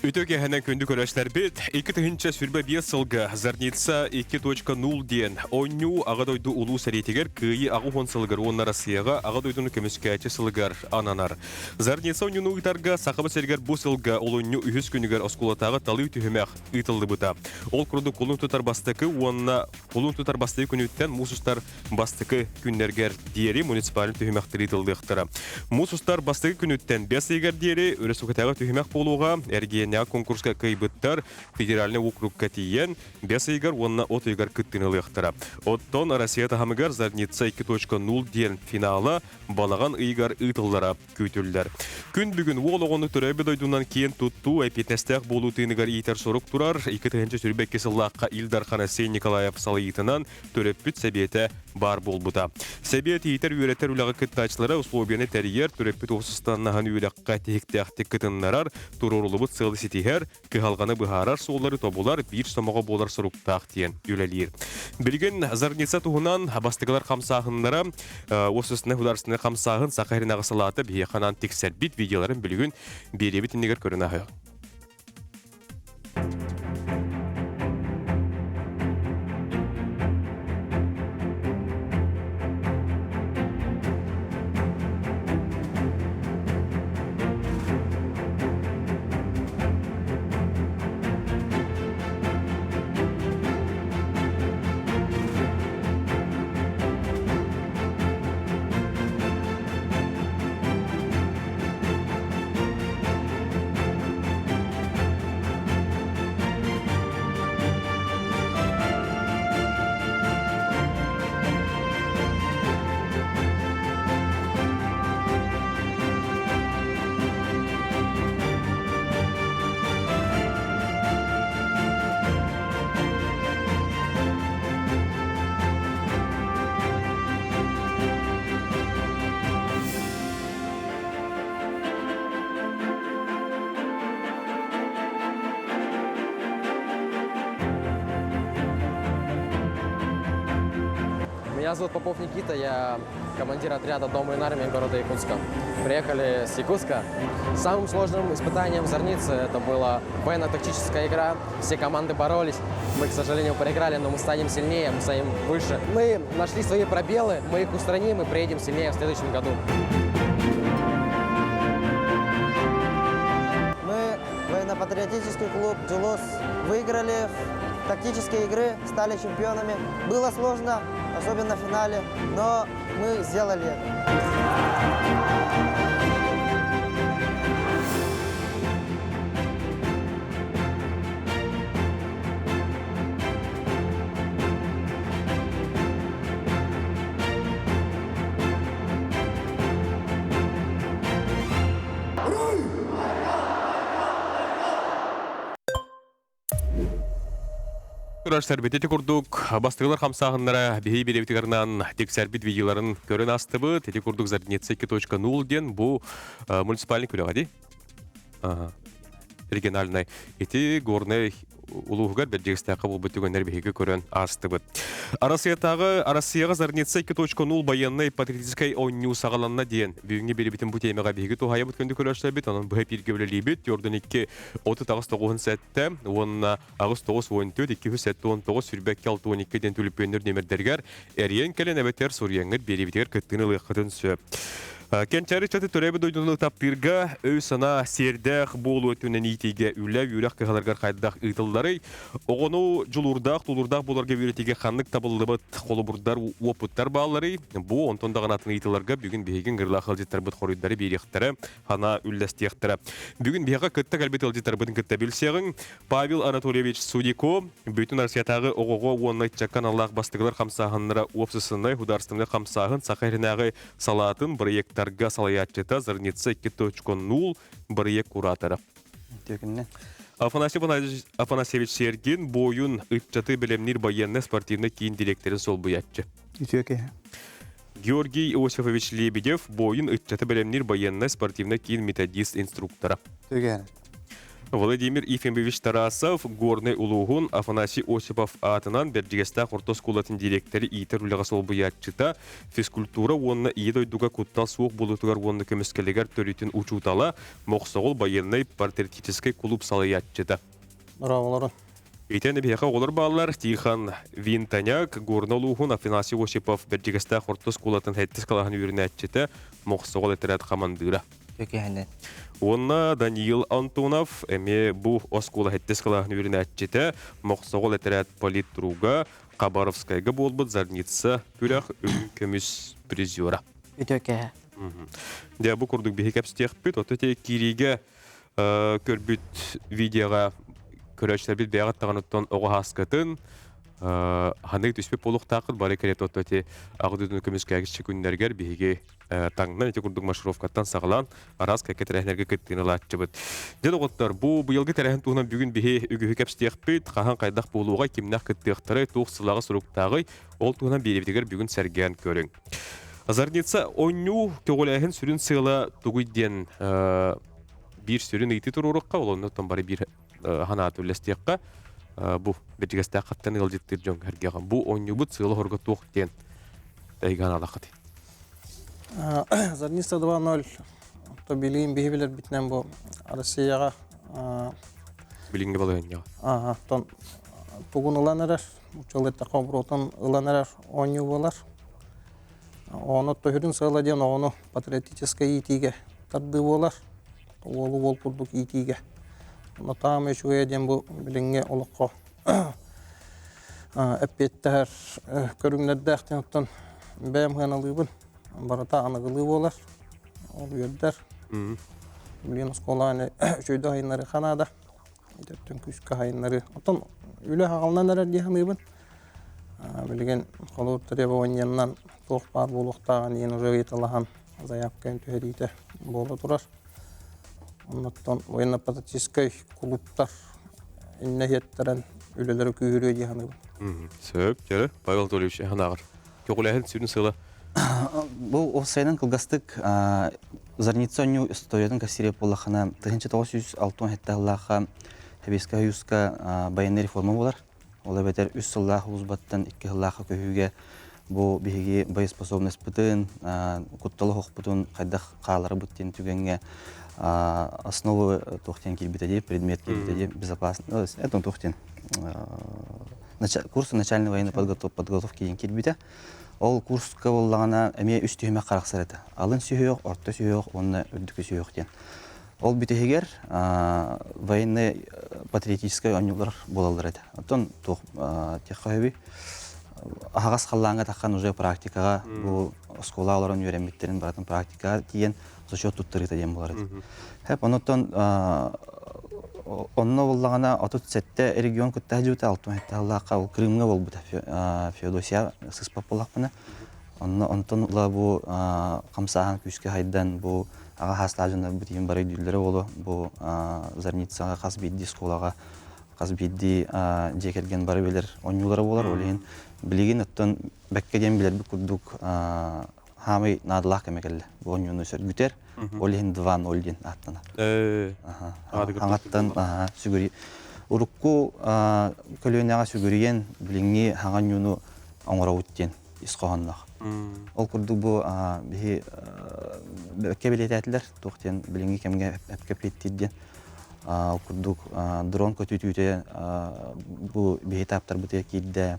Үтүө киэһэнэн күндү көрөөччүлэрбит, 2025 сылга Зарница 2.0 диэн оонньуу Аҕа дойду Улуу сэриитигэр Кыайыы 80 сылыгар уонна Россияҕа Аҕа дойдуну көмүскээччи сылыгар ананар. Зарница оонньууну ыытарга Сахабыт сиригэр бу сылга олунньу үһүс күнүгэр оскуолатааҕы талыы түһүмэх ыытыллыбыта. Ол курдук кулун тутар бастакы уонна кулун тутар бастакы күнүттэн муус устар бастакы күннэргэр диэри муниципальнай түһүмэхтэр ыытыллыахтара. Муус устар бастакы күнүттэн бэс ыйыгар диэри өрөспүүбүлүкэтээҕи түһүмэх буолуоҕа. Эргиэннээҕи конкурска кыайбыттар федеральнай уокурукка тиийэн бэс ыйыгар уонна от ыйыгар кыттыыны ылыахтара. Оттон Россия таһымыгар Зарница 2.0 диэн финала балаҕан ыйыгар ыытыллара күүтүллэр. Күн бүгүн уол оҕону төрөөбүт дойдунан киэн туттуу, эппиэтинэстээх буолуу тыыныгар иитэр сорук турар. 2022 сыллаахха Ил Дархан Айсен Николаев салайыытынан төрөппүт сэбиэтэ баар буолбута. Сэбиэт иитэр-үөрэтэр үлэҕэ кыттааччылара условияны тэрийэр, төрөппүт уопсастыбаннаһын үөрэххэ тиһиктээхтик кытыннарар, туруоруллубут сыалы ситиһэр, кыһалҕаны быһаарар суоллары тобулар, биир сомоҕо буолар соруктаах диэн үлэлиир. Билигин Зарница туһунан бастакылар хамсааһыннара, уопсастыбаннай художественнай хамсааһын Саха сирин аҕыс салаата биһиэхэ анаан тиксэрбит видеоларын билигин биэриэбит иннигэр көрөн аһыах. Меня зовут Попов Никита, я командир отряда Дома и армии города Якутска. Приехали с Якутска. Самым сложным испытанием Зорницы это была военно-тактическая игра. Все команды боролись. Мы, к сожалению, проиграли, но мы станем сильнее, мы станем выше. Мы нашли свои пробелы, мы их устраним и приедем сильнее в следующем году. Мы военно-патриотический клуб «Джулос» выиграли в тактические игры, стали чемпионами. Было сложно, особенно в финале, но мы сделали это. Көрөрсөрбүт ити курдук бастыгылар хамсааһыннара биһи бириэбитигэрынан тиксэрбит видеоларын көрөн астыбыт. Ити курдук Зарница 2.0 диэн бу муниципальный күрэҕэ дии. Региональный. Ити Горнай улууһугар Бэрдьигэстээххэ буолбут түгэннэр биһиги көрөн аастыбыт. Арассыйатааҕы Арассыйаҕа Зарница 2.0 байыаннай патриотическай оонньуу саҕаланна диэн бүгүҥҥү биэрибитин бу тиэмэҕэ биһиги туһаайабыт күндү көрөөччүлэрбит, онон быһа эпииргэ үлэлиибит. Төрдүн 2 38 97 уонна 89 14 279 22 62 диэн түлүпүөннэр нүөмэрдэригэр эрийэн кэлэн эбэтэр суруйаҥҥыт биэриибитигэр кыттыыны ылыаххытын сөп. Кэнчээри ыччаты төрөөбүт дойдуну таптыырга, өй-санаа, сиэрдээх буолуу өттүнэн иитиигэ үлэ, үөрэх кыһаларыгар хайдах ыытылларый? Оҕону дьулуурдаах, тулуурдаах буоларга үөрэтиигэ ханнык табыллыбыт холобурдар, уопуттар баалларый? Бу онтон даҕаны атын ыйытыыларга бүгүн биһиги ыҥырыылаах ыалдьыттарбыт хоруйдары биэриэхтэрэ, санаа үллэстиэхтэрэ. Бүгүн биһиэхэ кытта кэлбит ыалдьыттарбытын кытта билсиэҕиҥ. Павел Анатольевич Судико, Бүтүн Россиятааҕы оҕоҕо уонна ыччакка аналлаах бастакылар хамсааһыннара уопсастыбаннай художественнай хамсааһын Саха сиринээҕи салаатын бырайыактарга салайааччыта Зарница 2.0 бырайыак куратора. Афанасий Афанасьевич Сергин буойун ыччаты бэлэмниир байыаннай спортивнай киин дириэктэрин солбуйааччы. Үтүө киһи. Георгий Иосифович Лебедев буойун ыччаты бэлэмниир байыаннай спортивнай киин методист-инструктора. Түгэн. Владимир Ефимович Тарасов, Горнай улууһун Афанасий Осипов аатынан Бэрдьигэстээх орто оскуолатын дириэктэри иитэр үлэҕэ солбуйааччыта, физкультура уонна Ийэ дойдуга куттал суох буолуутугар уонна көмүскэлигэр төрүтүн учуутала, Мохсоҕол байыаннай патриотическай кулууп салайааччыта. Браво, Итиэннэ биһиэхэ оҕолор бааллар Тихон Винтоняк, Горнай улууһун Афанасий Осипов Бэрдьигэстээх орто оскуолатын сэттис кылааһын үөрэнээччитэ, Мохсоҕол этэрээт хамандыыра. Төкөһөнөн. Уонна Даниил Антонов эмиэ бу оскуола сэттис кылааһын үөрэнээччитэ, Мохсоҕол этэрээт политруга, Хабаровскайга буолбут Зарница күрэх үрүҥ көмүс призера. Үтөкэһэ. Дьэ, бу курдук биһи кэпсэтиэхпит. Ото те киириигэ көрбүт видеоҕа көрөөччүлэрбит бэйэҕит даҕаныттан оҕо һааскатын ханнык түспүт буолуохтааххыт бары кэриэтэ отто ити аҕа дойдуну көмүскээгиччи күннэригэр биһиги таҥнан ити курдук маршировкаттан саҕалаан араас кэккэ тэрээһиннэргэ кыттыыны ылааччыбыт. Дьэ доҕоттор, бу быйылгы тэрээһин туһунан бүгүн биһи үгүһү кэпсэтиэхпит, хаһан хайдах буолуоҕай, кимнээх кыттыахтарай, туох сылаҕа суруктааҕый, ол туһунан биэриибитигэр бүгүн сэргээн көрүҥ. Зарница оонньуу көҕүлээһин сүрүн сыала тугуй диэн биир сүрүн ыйытыы туруорукка, ол оннуттан бары биир ханааты үллэстиэххэ. Бу бэрдьигэстээх хаттан ыалдьыттыыр дьон эргиэҕэ. Бу оонньуубут сыала-сорго туох диэн эйгэ ханаалаххытый? Зарница 2.0 то билигин биһи билэрбитинэн бу Россияҕа билиҥҥи балаһыанньаҕа. Ага, тон тугун ылан эрэр, учуол эттэххэ оборотун ылан эрэр оонньуу буолар. Ону төһүрүн сыала диэн оҕону патриотическай иитиигэ тардыы буолар. Уолу уол курдук иитиигэ. Онно таам үчүгэйэ диэн бу билиҥҥи олоххо эппиэттэһэр көрүҥнэрдээх диэн оттон бэйэм сыаналыыбын. Барыта аныгылыы буолар. Ол үөрдэр. Билигин оскуолаҕа үчүгэйдик айыннарыахха наада. Өттүн күүскэ айыннарыы. Оттон үлэ хаҕаланан эрэр дии саныыбын. Билигин холобур требованиянан туох баар буолуохтааҕын иһин уже ыйыталаһан заявка түһэриитэ буола турар. Оннуттан военно-патриотическай кулууптар иннэ иһиэттэрэн үлэлэрэ күүһүрүө дии саныыбын. Сөп, дьэ, Павел Анатольевич, эһэн Көҕүлээһин сүрүн сыала? Бу уопсайынан кылгастык Зарница оонньуу историятын кэпсиир буоллаххына, 1967 сыллаахха Сэбиэскэй Союзка военнай реформа буолар. Ол эбэтэр үс сыллаах улуусбаттан икки сыллаахха көһүүгэ бу биһиги боеспособностьпытын, кутталы оһохпутун хайдах хааларбыт диэн түгэҥҥэ основы туох диэн киирбитэ дии, предмет киирбитэ дии, безопасность, это туох диэн курс начальной военной подготовки диэн киирбитэ. Ол курска буоллаҕына эмиэ үс түһүмэх харахсар этэ. Алын сүһүөх, орто сүһүөх уонна үрдүкү сүһүөх диэн. Ол бүтэһигэр военный патриотическай оонньуулар буолаллар этэ. Оттон туох теххөбүй аһаҕас халлааҥҥа таххан уже практикаҕа бу оскуола олорон үөрэммиттэрин барытын практикаҕа тиийэн зачет туттарыыта диэн буолар этэ. Хэп онуттан онно буоллаҕына 37 регион кытта сылдьыбыта, 67 сыллаахха ол Крымҥа буолбута Феодосия сыспат буоллахпына. Онно онтон ыла бу хамсааһын күүскэ хайдан бу аҕа хаастаах дьоннорбут иһин бары өйдүүллэрэ буолуо. Бу Зарницаҕа хас биирдии оскуолаҕа хас биирдии дьиэ кэргэн бары билэр оонньуулара буолар. Ол иһин билигин оттон бэккэ диэн билэрбит курдук хаамай наадалаах кэмэ кэллэ. Бу оонньууну сөргүтэр. Ол иһин 2-0 диэн ааттанар. Хаҥаттан сүгүрүй урукку көлүөнэҕэ сүгүрүйэн билиҥҥи хаҥа оонньууну оҥоробут диэн ис хоһоонноох. Ол курдук бу биһи бэккэ бэлиэтээтилэр туох диэн билиҥҥи кэмҥэ эпкэпиэттиир диэн. Ол курдук дрон көтүтүүтэ бу биһи этаптарбытыгар киирдэ.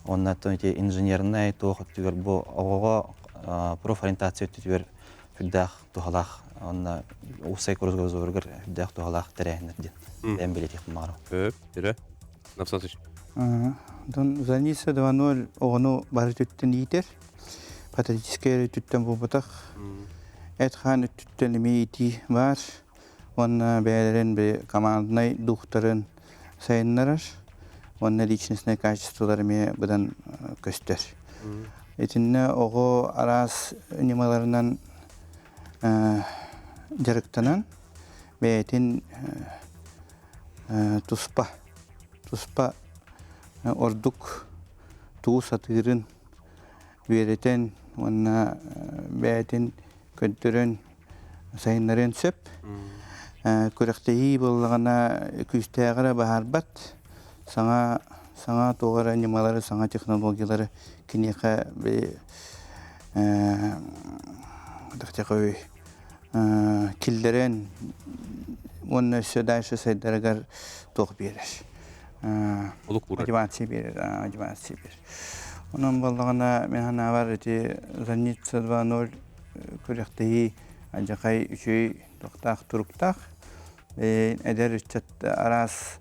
Уонна оттон ити инженернэй туох өттүгэр бу оҕоҕо профориентация өттүтүгэр сүрдээх туһалаах уонна уопсай кругозоргар сүрдээх туһалаах тэрээһиннэр диэн бэйэм бэлиэтиэхпин баҕарабын. Сөп, Ира. Напсасыч. Онтон Зарница 2.0 оҕону бары өттүттэн иитэр. Патриотическай өттүттэн буолбатах. Эт-хаан өттүттэн эмиэ иитии баар. Уонна бэйэлэрин команднай духтарын сайыннарар. Уонна личностнай качестволар эмиэ быдан көстөр. Итиннэ оҕо араас ньымаларынан дьарыктанан бэйэтин туспа туспа ордук тугу сатыырын үөрэтэн уонна бэйэтин көрдөрөн сайыннарыан сөп. Күрэхтэһии буоллаҕына күүстээҕи эрэ баһаарбат, саҥа саҥа туох эрэ ньымалары, саҥа технологиялары киниэхэ киллэрэн уонна өссө дальше сайдарыгар туох биэрэр мотивация биэрэр мотивация биэрэр. Онон буоллаҕына мин санаабар ити Зарница 2.0 күрэхтэһии алдьархай үчүгэй туохтаах туруктаах эдэр ыччат араас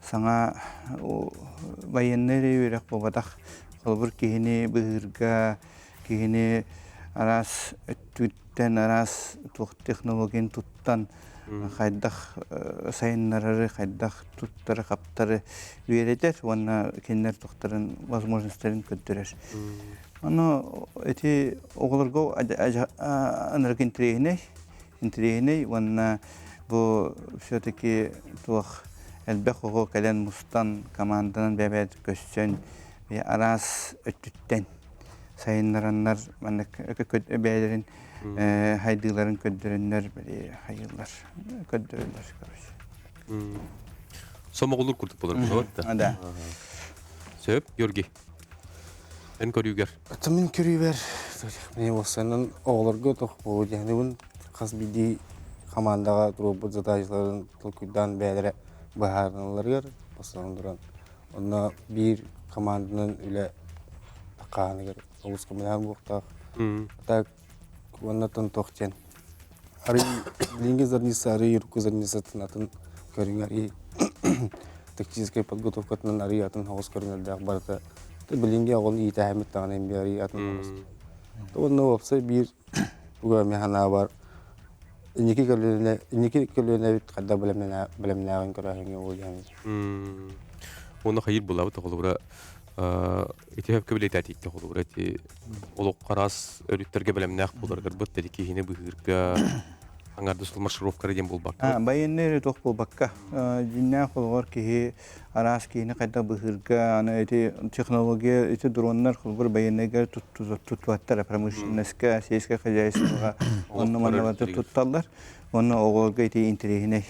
саҥа военнай эрэ үөрэх буолбатах холобур киһини быыһыырга киһини араас өттүттэн араас туох технологияны туттан хайдах сайыннарары хайдах туттары хаптары үөрэтэр уонна кинилэр туохтарын возможностарын көрдөрөр Ону ити оҕолорго ынырык интэриэһинэй, интэриэһинэй уонна бу все-таки туох элбэх оҕо кэлэн мустан команданан бэйэ көссөн араас өттүттэн сайыннараннар маннык бэйэлэрин хайдыыларын көрдөрөннөр хайыыллар көрдөрөллөр короче. Сомоҕолуур курдук болар буолар да. Сөп, Георгий. Эн көрүүгэр? Ата мин көрүүбэр мин уопсайынан оҕолорго туох буолуо диэхнибин хас биирдии хамаандаҕа туруорбут задачаларын толкуйдаан бэйэлэрэ быһаарыналларыгар бастатан туран онно биир команданан үлэ хааныгар олус көмөлөһөр буолуохтаах. Так уонна туох диэн Арый билиҥҥи зарница арый урукку зарницатын атын көрүҥэ арый тактическай подготовкатынан арый атын соҕус көрүҥнэрдээх барыта билиҥҥи оҕону иитээһиммит даҕаны эмиэ арый атын соҕус. Уонна уопсай биир туга эмиэ санаабар инники көлүөнэ инники көлүөнэбит хайдах бэлэмнээҕин көрөөһүҥҥэ уолуйаһын. Уонна хайыр булабыт холобура ити хөпкө билетэтиитте холобура ити олоххо араас өрүттэргэ бэлэмнээх буоларгар быт ити киһини быһыырга аҥардас маршировкара диэн буолбакка Байыаннай эрэ туох буолбакка дьиннээх олоҕор киһи араас киһини хайдах быһыырга аны ити технология ити дроннар холобур байыаннайга туттубаттар промышленностька сельское хозяйствоҕа онно манна тутталлар уонна оҕолорго ити интэриэһинэй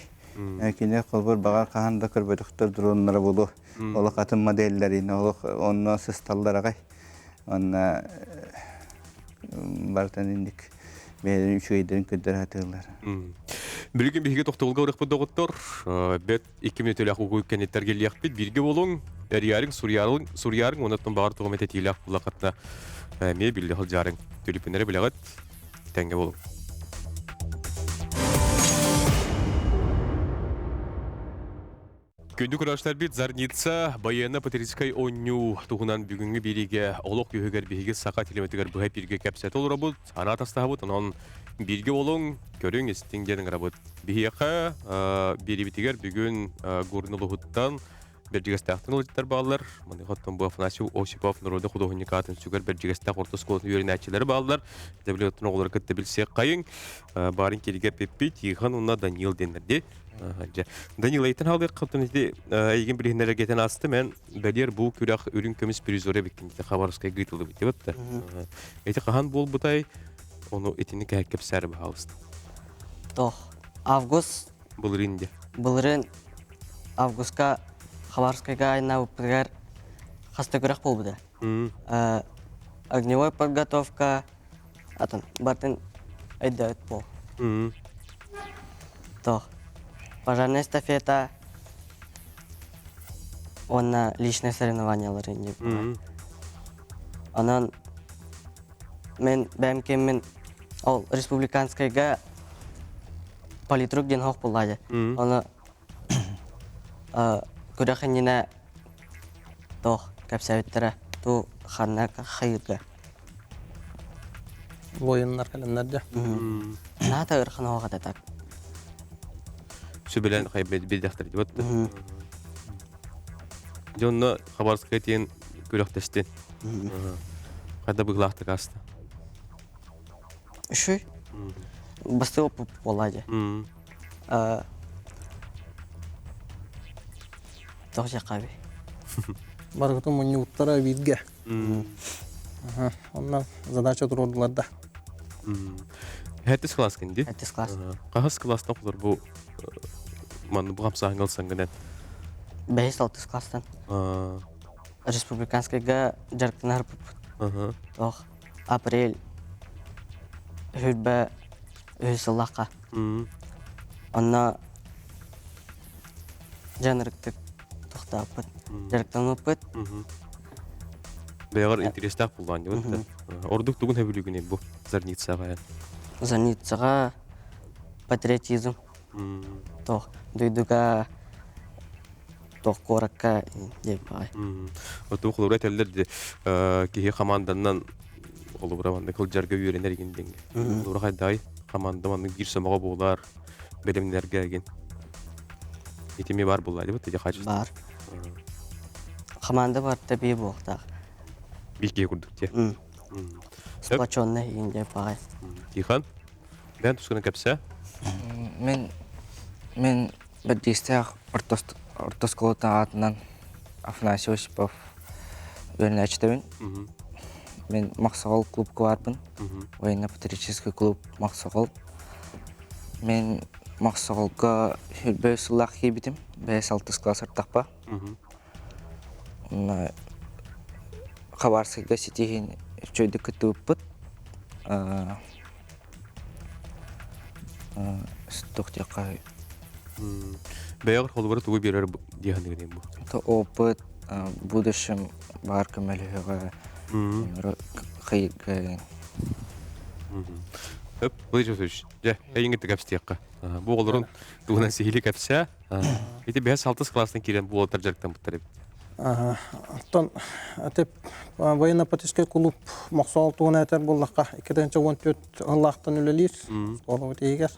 кинилэр холобур баҕар хаһан да көрбөтөхтөр дроннара буолуо Олох атын моделлэрин олох онно сысталлар аҕай. Онно барытын инник бэйэлэрин үчүгэйдэрин көрдөрө сатыыллар. Билигин биһиги тохтобулга барыахпыт доҕоттор. Бэт икки мүнүүтэлээх угуй кэнниттэр кэлиэхпит. Бииргэ буолуҥ, эрийээриҥ, суруйаарыҥ, суруйаарыҥ, оннуттан баҕар тугу эмэ этиилээх буллаххытына эмиэ биллэ сылдьаарыҥ. Түлүпүннэри билэҕит, тэҥҥэ буолуҥ. Күндү көрөөччүлэрбит Зарница байыанна-патриотическай оонньуу туһунан бүгүҥҥү биэриигэ олох үөһүгэр биһиги саха телеметигэр быһа эпииргэ кэпсэтэ олоробут, санаа тастаһабыт, онон бииргэ буолуҥ, көрүҥ, истиҥ диэн ыҥырабыт. Биһиэхэ биэриибитигэр бүгүн Горный улууһуттан Бэрдьигэстээхтэн ыалдьыттар бааллар. Маныаха оттон бу Афанасий Осипов народный худуоһунньук аатын сүгэр Бэрдьигэстээх орто оскуолатын үөрэнээччилэрэ бааллар. Дэбилиоттан оҕолору кытта билсиэххэйиҥ. Баарын киригэ Пеппи, Тихон уонна Даниил диэннэрди. Дьэ, Данила, ыйтан хаалыаххыттан ити эйигин билиһиннэрэргэтэн аастым. Эн бэлиэр бу күрэх үрүҥ көмүс призера эбиккин дии Хабаровскайга ыытыллыбыт диэбит да. Ити хаһан буолбутай? Ону итини кэһэк кэпсээри баһаалыста. Тох. Август. Былырыын дии. Былырыын августка Хабаровскайга айнаабыппытыгар хаста күрэх буолбута. Огневой подготовка, атын бартын өйдөөбүт буол. Тох. Пожарная эстафета уонна личное соревнованиялары Онон мен бэйэм кэммин ол республиканскайга политрук диэн хоох буоллаа Ону күрэх иннинэ туох кэпсээбиттэрэ туу ханна хайыырга Военнар кэлэннэр дьэ. Наата ыарахан оһох этэ так. Сүбэлээн хайбэт билдэхтэр дибат. Дьонно Хабаровская тиэн күрэхтэстин. Хайда быглаахтык ааста. Үчүй. Бастыы оппут буолла дьэ. Тоҕо дьаххаби. Барыгытын мунньубуттара бииргэ. Онно задача туруордулар да. Хэттис класс кэнди? Хэттис класс. Хаһыс класстан холор бу? Манны бу хамсааһыҥҥа ылсаҥҥын Бэһис алтыс класстан. Республиканскайга дьарыктанарбыппыт. Ох, апрель хүрбэ үһүс сыллаахха. Онно дьанырыктык тохтооппут, дьарыктаммыппыт. Бэйэҕэр интэриэстээх буллаан дьон. Ордук тугун сөбүлүүгүнүй бу Зарницаҕа? Зарницаҕа патриотизм. Туох дойдуга туох куоракка диэн баҕай. Оту холобура этэллэр ди киһи хамаанданан холобура маннык сылдьарга үөрэнэр игин диҥҥэ. Холобура хайдай хамаанда маннык биир сомоҕо буолар бэлэмнэргэ игин. Итими бар булла дибит ити хачы. Бар. Хамаанда барта бии буолтаах. Биир киһи курдук те. Сплоченный игин диэн баҕай. Тихон, бэйэн тускунан кэпсээ. Мен мен Бэрдиэстээх орто оскуолатын аатынан Афанасий Осипов үөрэнээччитэбин. Мин Махсоҕол клубка баарбын. Военно-патриотический клуб Махсоҕол. Мин Махсоҕолго сүүрбэ үс сыллаах киирбитим. Бэйэс алтыс кылаас ыртахпа. Онно Хабаровскайга ситиһин үчүгэйдик кыттыбыппыт. Туох диэххэ Бэйэҕэр холобура тугу биэрэр дии саныыгын бу? Это опыт в будущем баар көмөлөһөҕө хайыга Өп, Владимир Васильевич, дьэ, эйиҥ кэпсиэххэ. Бу оҕолорун туһунан сиһили кэпсээ. Ити бэһис алтыс класстан киирэн бу уолаттар дьарыктаммыттар эбит. Оттон тип военно-политическай клуб Мохсоол туһунан этэр буоллахха 2014 ыллаахтан үлэлиир оскуолабыт иһигэр.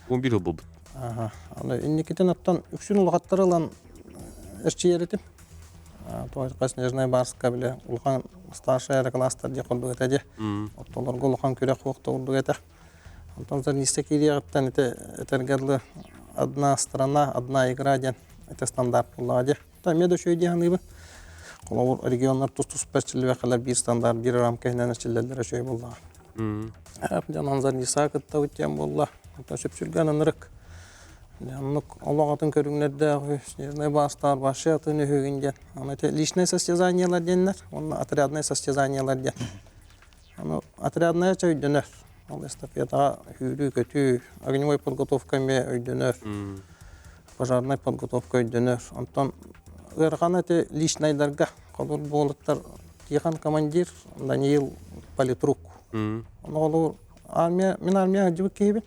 11 жыл буолбут. Аны инникитин оттон үксүн улахаттары ылан эрчийэр этим. Тоҕо Снежная Барска бile улахан старшая эрэ класстар диэх курдук этэ дии. Оттолорго улахан күрэх суох да курдук этэ. Онтон Зарниста киириэҕиттэн ити этэргэ дылы одна страна, одна игра диэн это стандарт буоллаҕа дии. Эмиэ да үчүгэй дии саныыбын. Холобур, регионнар тус-туспа эрчиллибэхэлэр биир стандарт, биир рамка иһинэн эрчиллэллэрэ үчүгэй буоллаҕа. Дьон Зарниса кыттабыт диэн буолла. Онтон сүпсүлгэн ынырык. Оннук олох атын көрүҥнэрдээх снежный бастар вообще атын үһүгүн диэн. Аны ити личное состязаниелар диэннэр уонна отрядное состязаниелар диэн. Аны отрядная чэ өйдөнөр. Ол эстафетаҕа сүүрүү-көтүү, огневой подготовка эмиэ өйдөнөр. Пожарнай подготовка өйдөнөр. Онтон ыарахан ити личнайдарга холобур буолуттар Тихон командир, Даниил политрук. Ону холобур армия, мин армия сылдьыбыт киһибин.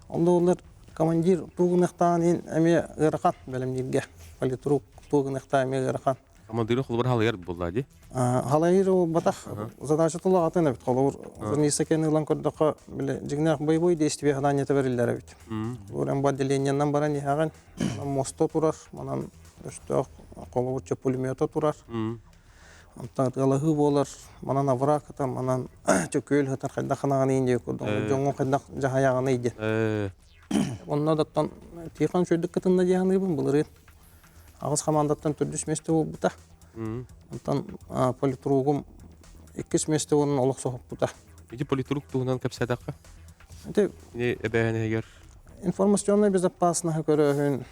Онно олор командир тугунахтаан иһин эмиэ ыарахан бэлэмнииргэ. Политрук тугунахтаан эмиэ ыарахан. Командиры холобур халыйар буолла дии. Халайыр буолбатах. Задача тулаҕатын эбит. Холобур, Нисакен ылан көрдөххө, бile дьиҥнээх боевой действие ханаанньата бэриллэр эбит. Уран бу отделениеннан баран иһэҕин, манан моста турар, манан өстөөх холобурча пулемета турар. Онтон ытыалаһыы буолар, манан овраг ытар, манан чөкүөл ытар, хайдах ханаҕаный диye курдук. Дьоҥҥо хайдах дьаһайаҕыный диэн. Онно даттан Тихон үчүгэйдик кытынна дии саныыбын былырыын. Аҕыс хамаандаттан төрдүс миэстэ буолбута. Онтон политругум иккис миэстэ буолан олох соһуппута. Ити политрук туһунан кэпсээтэххэ? Ити эбээһинэһигэр информационная безопасность көрөөһүн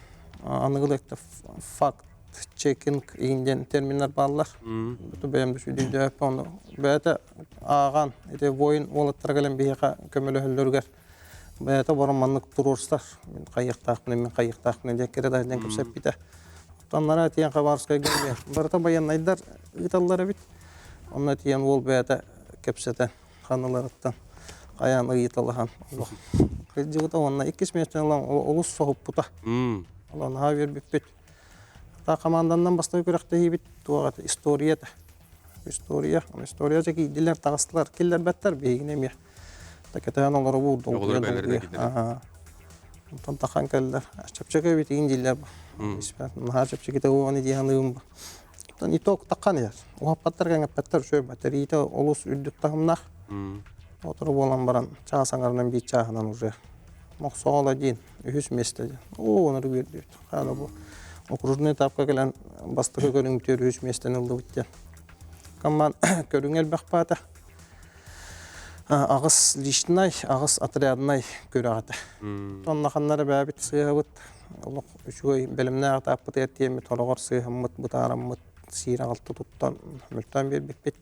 аныгы факт чекинг игин диэн терминнэр бааллар. Бу бэйэм да сүдүйдөөппө ону бэйэтэ ааҕан ити воин уолаттара кэлэн биһиэхэ көмөлөһөллөрүгэр бэйэтэ борон маннык туруорсар мин хайыахтаахпын мин хайыахтаахпын диэн кэрэ да диэн кэпсэппитэ. Оттон тиийэн Хабаровскайга барыта байыаннайдар ыыталлар эбит. Онно тиийэн уол бэйэтэ кэпсэтэн ханаларыттан хайаан ыйыталаһан олох кырдьыбыта уонна иккис миэстэни ылан олус соһуппута. Ол наһаа үөрбүппүт. Та команданан бастакы күрэхтэһиибит туох этэ история этэ. История. История дьэ киирдилэр, таҕыстылар, киллэрбэттэр биһигини эмиэ. Кэтээн олоробут долгуйа долгуйа. Онтон тахан кэллэр. Чэпчэки эбит игин дииллэр. Наһаа чэпчэкитэ уоҕаны дии саныыбын. Оттон итог таххан иһэр. Уһаппаттар кэҥэппэттэр үчүгэй батарейта олус үрдүк таһымнаах. Отору буолан баран чаас аҥарынан биир чааһынан уже Мохсоҕоло диин үһүс миэстэ диэн. Оо, онору үөрдүбүт. Хаана бу окружной этапка кэлэн бастакы көрүҥтүөр үһүс миэстэни ыллыбыт диэн. Команд көрүҥ элбэх баата. Аҕыс личнай, аҕыс отряднай күрэх этэ. Онно ханна эрэ бэйэбит сыыһабыт, олох үчүгэй бэлэмнээх этааппытыгар тиийэммит хороҕор сыыһаммыт, бытаараммыт, сиир-аҕалты туттан, мөлтөөн биэрбиппит.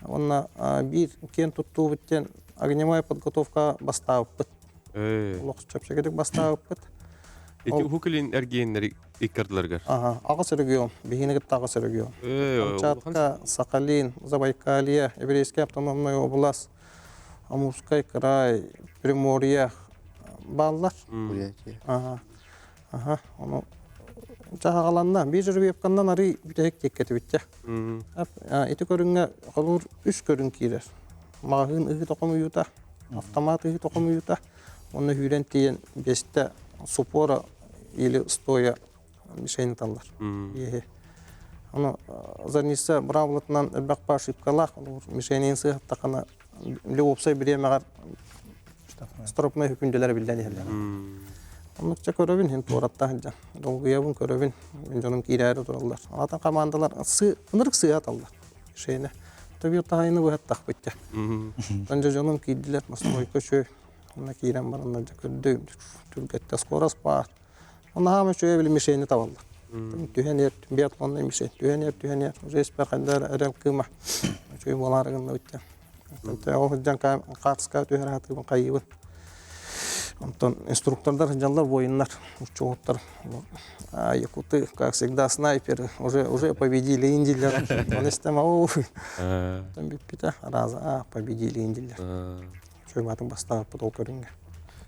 Уонна биир киэн туттуубут диэн огневая подготовка бастаабыппыт. Олох чэпчэкитик бастаабыппыт. Ити Уһук Илин эргиэннэри иккардыларыгар. Ага, аҕыс регион, биһиги кытта аҕыс регион. Камчатка, Сахалин, Забайкалье, Еврейская автономная область, Амурскай край, Приморье бааллар. Бурятия. Ага. Аха, ону чаһаҕаланна. Биир жеребьевканнан арый бүтэһик тиэккэтибиттэ. Ити көрүҥҥэ холуур үс көрүҥ киирэр. Маҕаһыын ыһыы хомуйуута, автомат ыһыы хомуйуута, уонна сүүрэн тиийэн биэстэ супора или стоя мишень ыталлар. Иэһи. Ону Зарница быраабылатынан элбэх ошибкалаах, мишенин сыһаттахына били уопсай бириэмэҕэр штрафной хүкүндэлэр биллэн иһэллэр. Оннук ча көрөбүн, хин туоратта сылдьан. Долгуйабын көрөбүн, мин дьонум киирээри тураллар. Атын командалар ынырык сыа аталлар. Мишене. Тобир таһайыны быһаттахпыт дьэ. Онжо дьонум киирдилэр, настройка үчүгэй. Онно киирэн бараннар дьэ көрдүм, түргэттэ скорость баар. Онно хаама үчүгэй били мишени табаллар. Түһэн эр, биатлонный мишень, түһэн эр, түһэн эр. Уже испэр хайда эрэл кыыма. Үчүгэй буолаары гынныбыт дьэ. Ол сылдьан хаартыскаҕа түһэр аатыыбын хайыыбын. Онтон инструктордар сылдьаллар, воиннар, учуоттар. А якуты, как всегда, снайперы, уже, уже победили индилер. Он истем, оу, там бүппүтэ, раза, а, победили индилер. Чуйматын бастаабыппыт ол көрүҥҥэ.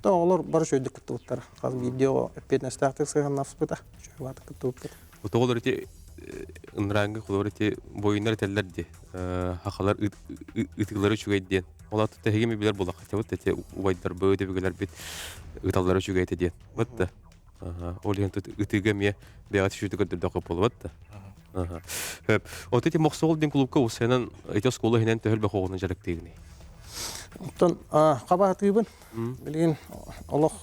То олор бары үчүгэйдик кыттыбыттара. Хас биирдии оҕо эппиэтинэстээхтик сыһыаннаспыта, чуйматын кыттыбыппыт. Отоҕолор ити ынраангы холор ити буойуннар этэллэр дии хахалар ытыылара үчүгэй диэн. Ол аты тэһиги билэр булаххатыбыт эти убайдарбыт, өбүгэлэрбит ыталлара үчүгэй этэ диэн. Вот да. Ол иһин ытыыга эмиэ бэйэҕэ түшүтү көрдөрдөххө буолбат да. От ити Мохсоҕол диэн клубка усайынан ити оскуола иһинэн төһөл бөхоҕунан дьарыктыыгыный? Оттон хабаатыыбын. Билигин олох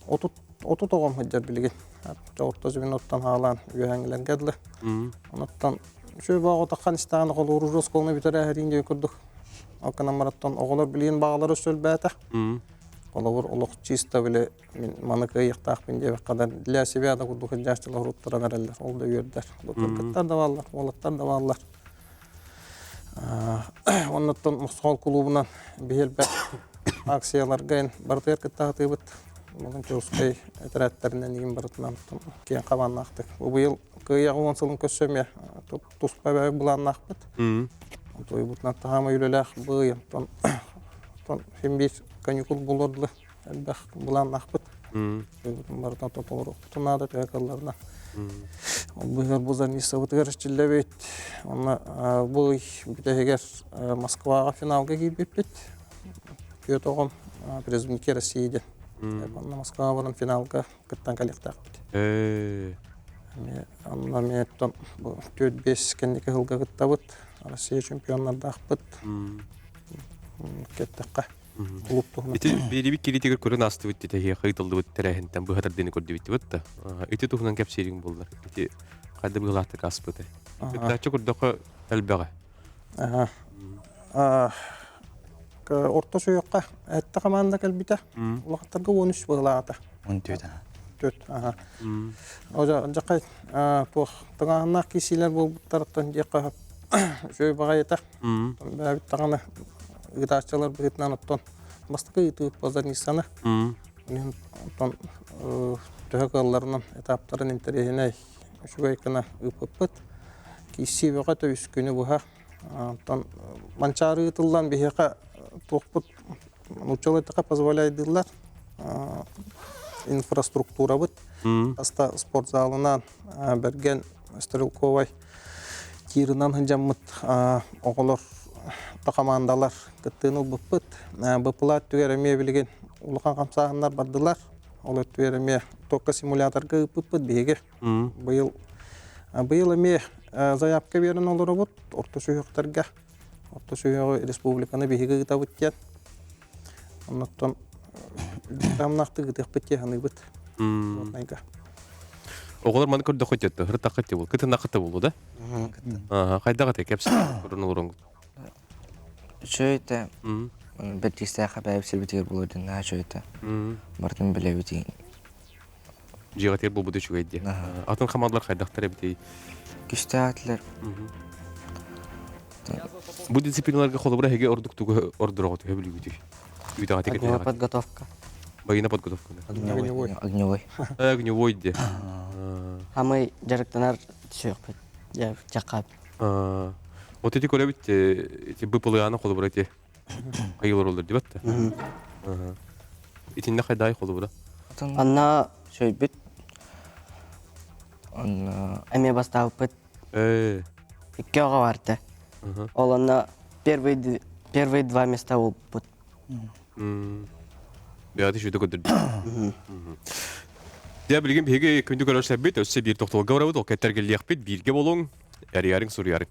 отут отут оҕом сылдьар билигин. Орто звеноттан хаалаан үөһээҥилэргэ дылы. Онуттан үчүгэй баҕа истэҕин оҕолору оскуоланы бүтэрээһириин диэн курдук. Ол гынан бараттан оҕолор билигин баҕалара сөлбөөтө. Холобур олох чисто били мин маны кыайыахтаахпын диэбэххэ да для себя да курдук сылдьааччылар уруттаран эрэллэр. Ол да үөрдэр. Кыргыттар да бааллар, уолаттар да бааллар. Оннуттан Мохсоҕол кулуубунан биһиэлбэх акцияларга барытыгар кытта сатыыбыт. Волонтерскай этэрээттэринэн игин барытынан киэҥ хабааннаахтык. Бу быйыл кыайаҕы уон сылын көрсө эмиэ туспа бэйэ былааннаахпыт. Туйбутунан таһаама үлэлээх быый, онтон син биир каникул буолуор дылы элбэх былааннаахпыт. Барытын толоруохпутун наада төһө кыалларына. Ол быыһыгар бу Зарницабытыгар эрчиллэбит. Онно бу ый бүтэһигэр Москваҕа финалга киирбиппит. Түөрт оҕом призывники России диэн. Онно Москваҕа баран финалга кыттан кэлиэхтээхпит. Онно эмиэ бу 4-5 кэнники сылга кыттабыт. Россия чемпионнардаахпыт. Кэттэххэ. Клуб туһунан. Ити биэрибит кириитигэр көрөн аастыбыт тэһиэхэ ыытыллыбыт тэрээһинтэн быһатар диэни көрдүбүт да. Ити туһунан кэпсиириҥ буоллар. Ити хайда быһыылаахтык ааспытай? Кыттааччы көрдөххө элбэҕэ. Орто сүһүөххэ этте команда кэлбитэ. Улахаттарга 13 быһыылаата. 14 Төрт, аха. Ожа жакай туох тыҥааһыннаах киисиилэр буолбуттарыттан диэххэ үчүгэй баҕайыта. Бэйэбит даҕаны ыытааччылар быһыытынан оттон бастакы ыытыы позарницаны оттон төһө кыалларынан этаптарын интэриэһинэй үчүгэй гына ыыппыппыт. Кииссии бөҕө үс күнү быһа. Оттон Манчаары ыытыллан биһиэхэ туохпут нууччалыы эттэххэ позволяйдыыллар инфраструктурабыт хаста спортзалынан бэргэн стрелковай тирынан сылдьаммыт оҕолор да командалар кыттыыны ылбыппыт. БПЛА өттүгэр эмиэ билигин улахан хамсааһыннар бардылар. Ол өттүгэр эмиэ только симуляторга ыыппыппыт биһиги. Быйыл быйыл эмиэ заявка биэрэн олоробут орто сүһүөхтэргэ. Орто сүһүөҕү республиканы биһиги ыытабыт диэн. Оннуттан таһымнаахтык ыытыахпыт дии саныыбыт. Уотнайга. Оҕолор маны көрдөххө диэтэ, ырытахха диэ буол, кытынахха да буолуо да? Ага, хайдах этэй кэпсээ көрөн олороҥ. Үчүгэй этэ. Бэрдиэстээххэ бэйэбит сирбитигэр буолуо диэн наһаа үчүгэй этэ. Барытын билэбит Дьиэҕитигэр буолбут үчүгэй диye. Атын хамаандалар хайдахтар эбитий? Күстээх этилэр. Бу дисциплиналарга холобура эһиги ордук тугу ордороҕут үһэ билүүгүтүй? Огневая подготовка. Военная подготовка. Огневой. Огневой. Огневой диye. Хамый дьарыктанар түсүөхпүт. Дьаххап. Вот эти көрөбүт эти БПЛА-ны холобура эти хайылар олор дибат да. Итиннэ хайдай холобура. Анна сөйбүт. Онно эмиэ бастаабыппыт. Икки оҕо барда. Ол онно первые первые два места буолбут. Бэйэти шүтэ көрдөрдү. Дьэ билигин биһиги күндү көрөр өссө биир тохтолго барабыт, ол кэттэргэлиэхпит, бииргэ болуҥ, эрийэриҥ, суруйарыҥ.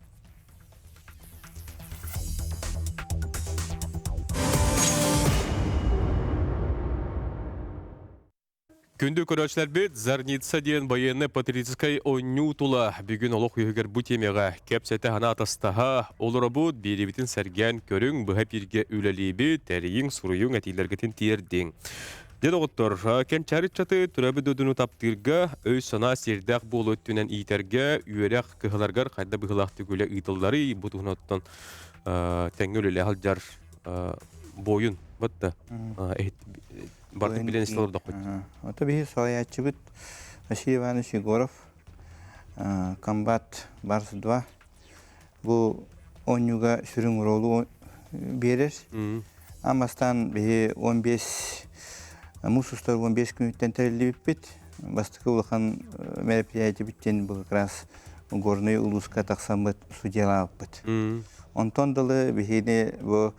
Күндү көрөөччүлэрбит, Зарница диэн военнай-патриотическай оонньуу тула бүгүн олох үөһүгэр бу тиэмэҕэ кэпсэтэ санаа атастаһа олоробут, биэриибитин сэргээн көрүҥ, быһа бииргэ үлэлиибит, тэрийиҥ, суруйуҥ, этиилэргитин тиэрдиҥ. Дьэ доҕоттор, кэнчээри ыччаты төрөөбүт дойдуну таптыырга, өй-санаа сиэрдээх буолуу өттүнэн иитэргэ, үөрэх кыһаларыгар хайда быһыылаахтык үлэ ыытылларый, бу туһунан оттон тэҥҥэ үлэлэһэ сылдьар буойун, батта, Бардык билэн истэ олордохпут. Ото биһи салайааччыбыт Василий Иванович Егоров, комбат Барс-2 бу оонньууга сүрүн оруолу биэрэр. Аан бастаан биһи 15 муус устар 15 күнүттэн тэриллибиппит. Бастакы улахан мероприятиебит диэн бу как раз Горнай улууска тахсаммыт судьялаабыппыт. Онтон дылы биһини бу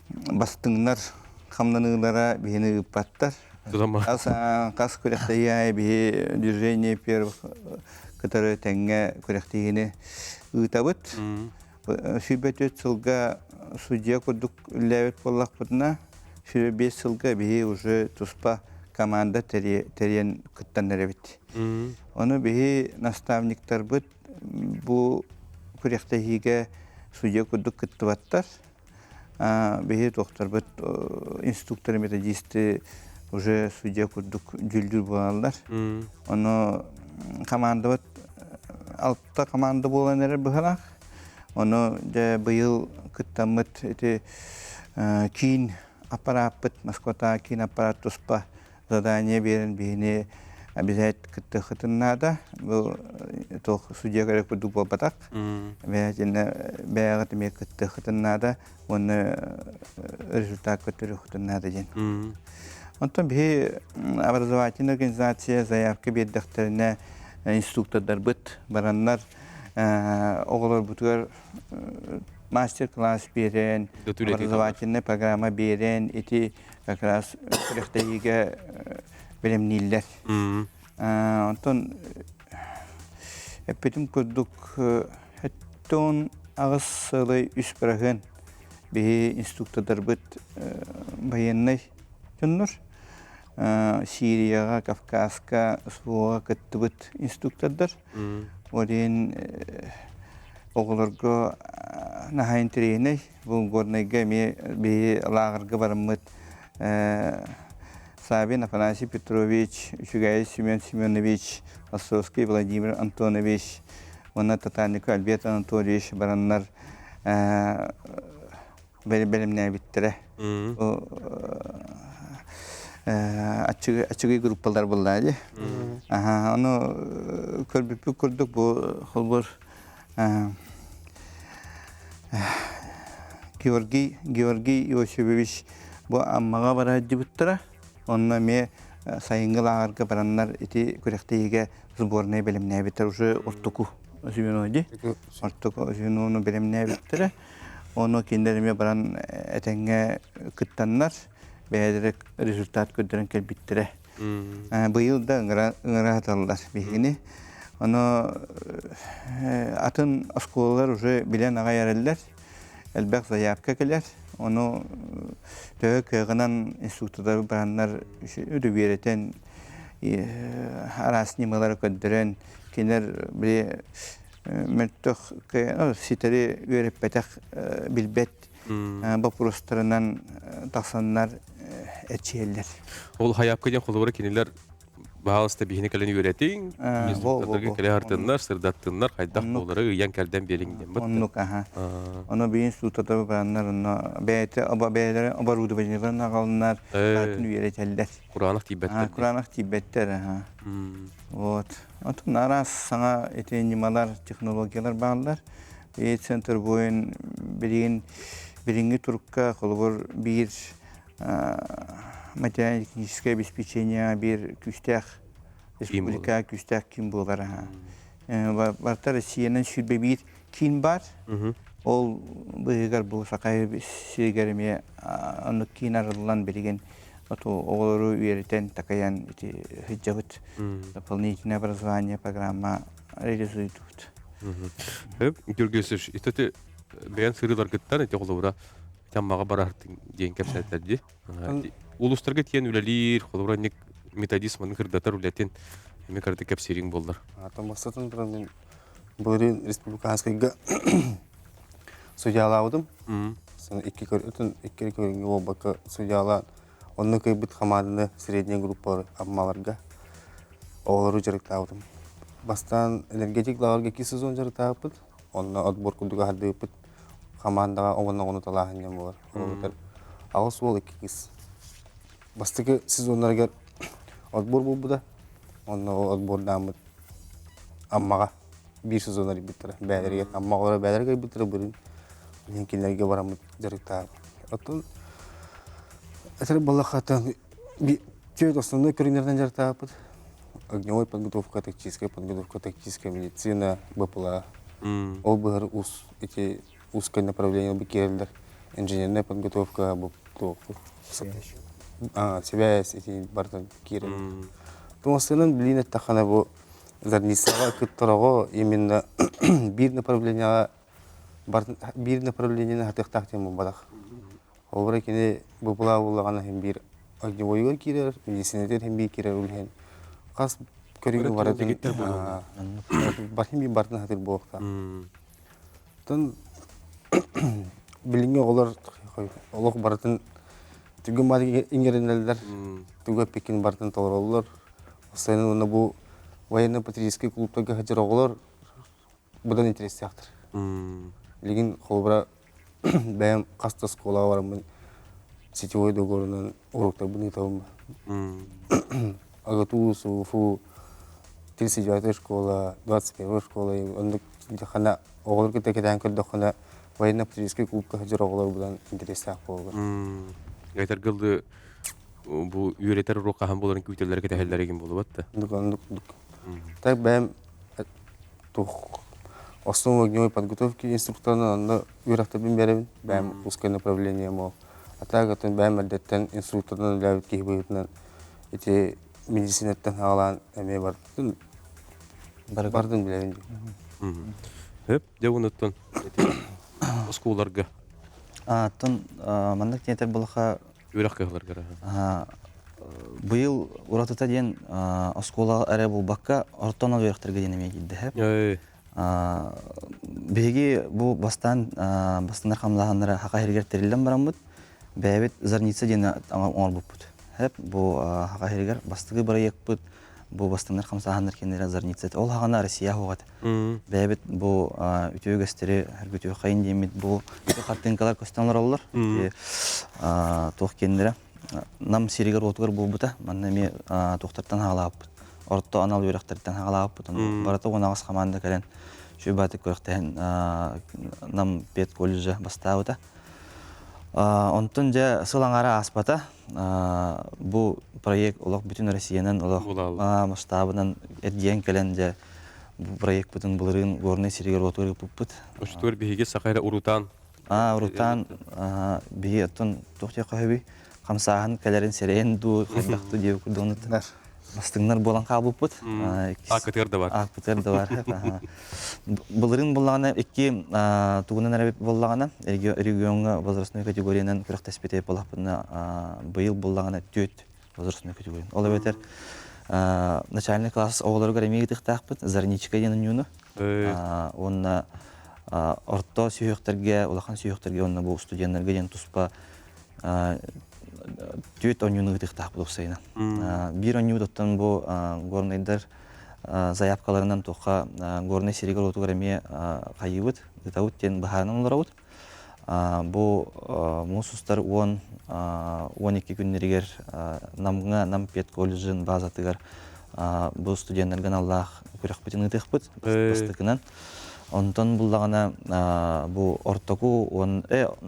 бастыҥнар хамнаныылара биһини ыыппаттар. Хас күрэхтэһии аайы биһи движение первых кытары тэҥҥэ күрэхтэһиини ыытабыт. 24 сылга судья курдук үлэлээбит буоллахпытына, 25 сылга биһи уже туспа команда тэрийэн кыттан эрэбит. Ону биһи наставниктарбыт бу күрэхтэһиигэ судья курдук кыттыбаттар. Биһи туохтарбыт инструкторы, методисты уже судья курдук дьүүллүүр буолаллар. Ону командабыт алта команда буолан эрэр быһалаах. Ону дьэ быйыл кыттаммыт ити киин аппарааппыт, Москватааҕы киин аппарат туспа задание биэрэн биһини обязательно кыттыаххытын наада. Бу туох судья көрө курдук буолбатах. Бэйэтинэ бэйэҕит эмиэ кыттыаххытын наада уонна результат көрдөрүөххүтүн наада диэн. Онтон биһи образовательная организация заявка биэрдэхтэринэ инструктордарбыт бараннар оҕолорбутугар мастер-класс биэрэн, образовательная программа биэрэн ити как раз күрэхтэһиигэ бэлэмнииллэр. Онтон эппитим курдук 78 сылай үс быраһыан биһи инструктордарбыт байыаннай дьоннор. Сирияҕа, Кавказка СВО-ҕа кыттыбыт инструктордар. Ол иһин оҕолорго наһаа интэриэһинэй. Бу Горнайга эмиэ биһи лааҕырга бараммыт Савин Афанасий Петрович, Үчүгэйи Семен Семенович, Островский Владимир Антонович уонна Татарников Альберт Анатольевич бараннар бэлэмнээбиттэрэ. Аччыгый группалар буолла дии. Ону көрбүппүт курдук бу холбор Георгий Георгий Иосифович бу Аммаҕа бара сылдьыбыттара. Онно эмиэ сайыҥҥы лааҕырга бараннар ити күрэхтэһиигэ сборнай бэлэмнээбиттэр уже ортоку звено дии. Ортоку звенону бэлэмнээбиттэрэ. Ону кинилэр эмиэ баран этэҥҥэ кыттаннар бэйэлэрэ результат көрдөрөн кэлбиттэрэ. Быйыл да ыҥыра ыҥыра биһигини. Ону атын оскуолалар уже билэн аҕай эрэллэр. Элбэх заявка кэлэр. Ону төһө кыаҕынан инструктордар бараннар үөрэтэн араас ньымалары көрдөрөн кинилэр били мөлтөх ситэри үөрэппэтэх билбэт. боппуруостарынан тахсаннар эрчийэллэр. Ол хайаапка диэн холобура кинилэр баһаалыста биһини кэлэн үөрэтиҥ, инструктордарга кэлэ артыннар, сырдаттыннар, хайдах буолары ыйан кэрдэн биэриҥ диэн. Оннук, аха. Ону биир инструктор бараннар, онно бэйэтэ бэйэлэрэ оборудованиеларын аҕалыннар, атын үөрэтэллэр. Кураанах тиийбэттэр. Кураанах тиийбэттэр, аха. Вот. Онтон араас саҥа ити ньымалар, технологиялар бааллар. И центр воин билигин билиҥҥи турукка холобур биир материально-техническое обеспечение биир күүстээх республика күүстээх киин буолар аха. Барыта Россиянан 21 киин бар. Ол быыһыгар бу Саха сиригэр эмиэ оннук киин арыллан билигин оҕолору үөрэтэн такайан ити сылдьабыт. Дополнительное образование программа реализуйдубут. Георгий ити бэйэн сырыыларгыттан ити холобура Таммаҕа бараһартын диэн кэпсээтилэр дии. Улуустарга тиийэн үлэлиир, холобура методист маны кырдатар үлэтин эми кырды кэпсиириҥ буоллар. Томмостотун туран мин былырыын республиканскайга судьялаабытым. Икки көрүтүн икки көрүҥҥэ буолбакка судьялаан онно кыайбыт хамаанданы средняя группалары Аммаларга оҕолору дьарыктаабытым. Бастаан энергетик лааҕырга икки сезон дьарыктаабыппыт. Онно отбор курдук аһардыыппыт. Хамаандаҕа оҕону талааһын диэн буолар. Ол 8 уол 2 кыыс. Бастакы сезоннарыгар отбор буолбута. Онно ол отбордааммыт Аммаҕа биир сезон арыйбыттара. Бээлэригэр Амма оҕолоро бээлэригэр арыйбыттара бырын билигин кинилэргэ бараммыт дьарыктаабыт. Оттон этэр буоллахха түөрт основной көрүҥнэринэн дьарыктаабыппыт. Огневой подготовка, тактическая подготовка, тактическая медицина, БПЛА. Ол быһар ус ити узкое направление киирэллэр. Инженерная подготовка, связь ити барытын киирэр. Туҥастыынан билиин эттэххинэ бу Зарницаҕа кыттар именно биир направлениеҕа биир направлениены хатыахтаах диэн буолбатах. Холобура кини БПЛА буоллаҕына иһин биир огневойугар киирэр, медицинэтигэр иһин биир киирэр үлэһин хас көрүҥү барытын барытын биир барытын хатыр буолуохтаах. Оттон билиҥҥи оҕолор олох барытын түгэн баары иҥэринэллэр, тугу эппиккин барытын толороллор. Постоянно уонна бу военно-патриотическай клубтарга сылдьар оҕолор быдан интэриэстээхтэр. Билигин холобура бэйэм хас да оскуолаҕа бараммын сетевой договорунан уруоктарбын ыытабын. АГТУ, СУФУ, 39 школа, 21 школа оннук хана оҕолор кытта кэтээн көрдөххүнэ военно-патриотическай клубка сылдьар оҕолор будан интэриэстээх буолаллар. Этэргылы бу үөрэтэр уруок хаһан буоларын күүтэллэр кэтэһэллэр игин буолубат да. Оннук оннук. Так бэйэм туох основа огневой подготовки инструкторынан онно үөрэхтэрбин биэрэбин. Бэйэм узкое направление ол. А так оттон бэйэм эрдэттэн инструкторынан үлэлээбит киһи быһыытынан ити медицинаттан саҕалаан эмиэ бардын бардын билэбин. Хөп, дьэ онуттан оскуоларга. Оттон маннык тиэтэр булаха үөрэх кыһаларгар. Быйыл уратыта диэн оскуола эрэ булбакка ортон ал үөрэхтэргэ диэн эмиэ киирдэ. Биһиги бу бастаан бастанар хамлааһыннара хака иһигэр тэриллэн бараммыт бэйэбит Зарница диэн оҥорбуппут. Бу хака иһигэр бастакы бырайыакпыт бу бастанар хамсааһыннар кинилэрэ Зарница. Ол хаҕана Россия хуҕат. Бэйэбит бу үтүө үгэстэри үтүө диэммит бу хартыынкалар көстөн олороллор. Туох кинилэрэ Нам сиригэр уотугар буолбута. Манна эмиэ туохтартан хаалаабыппыт. Орто анал үөрэхтэртэн хаалаабыппыт. Барыта 18 хамаанда кэлэн үчүгэй күрэхтэһэн Нам педколледжа бастаабыта. Онтон дьэ сыл аҥаара ааспата. Бу проект олох бүтүн Россиянан олох масштабынан эргийэн кэлэн дьэ бу проекпытын былырыын Горнай сиригэр уотугар ыыппыппыт. Оччотугар биһиги саха эрэ урутаан Урутаан биһи оттон туох диэххэ сөбүй хамсааһын кэлэрин сэрэйэн дуу хайдах дуу диэбит курдук бастыҥнар буолан хаалбыппыт. Ааккытыгар да бар. Ааккытыгар да бар. Былырыын буллаҕына икки тугунан эрэ буоллаҕына региоҥҥа возрастной категориянан күрэхтэспит буоллахпытына быйыл буллаҕына түөрт возрастной категория. Ол эбэтэр начальный класс оҕолоругар эмиэ ыытыахтаахпыт Зарничка диэн оонньууну. Уонна Орто сүһүөхтэргэ, улахан сүһүөхтэргэ уонна бу студеннарга диэн туспа түөрт оонньууну ыытыахтаахпыт уопсайынан. Биир оонньуубут оттон бу горнайдар заявкаларынан туохха горнай сиригэр-уотугар эмиэ хайыыбыт, ыытабыт диэн быһаарынан олоробут. Бу муус устар 10-12 күннэригэр Намҥа Нам педколледжын базатыгар бу студеннарга аналлаах күрэхпитин ыытыахпыт бастакынан. Онтон буллаҕына бу ортоку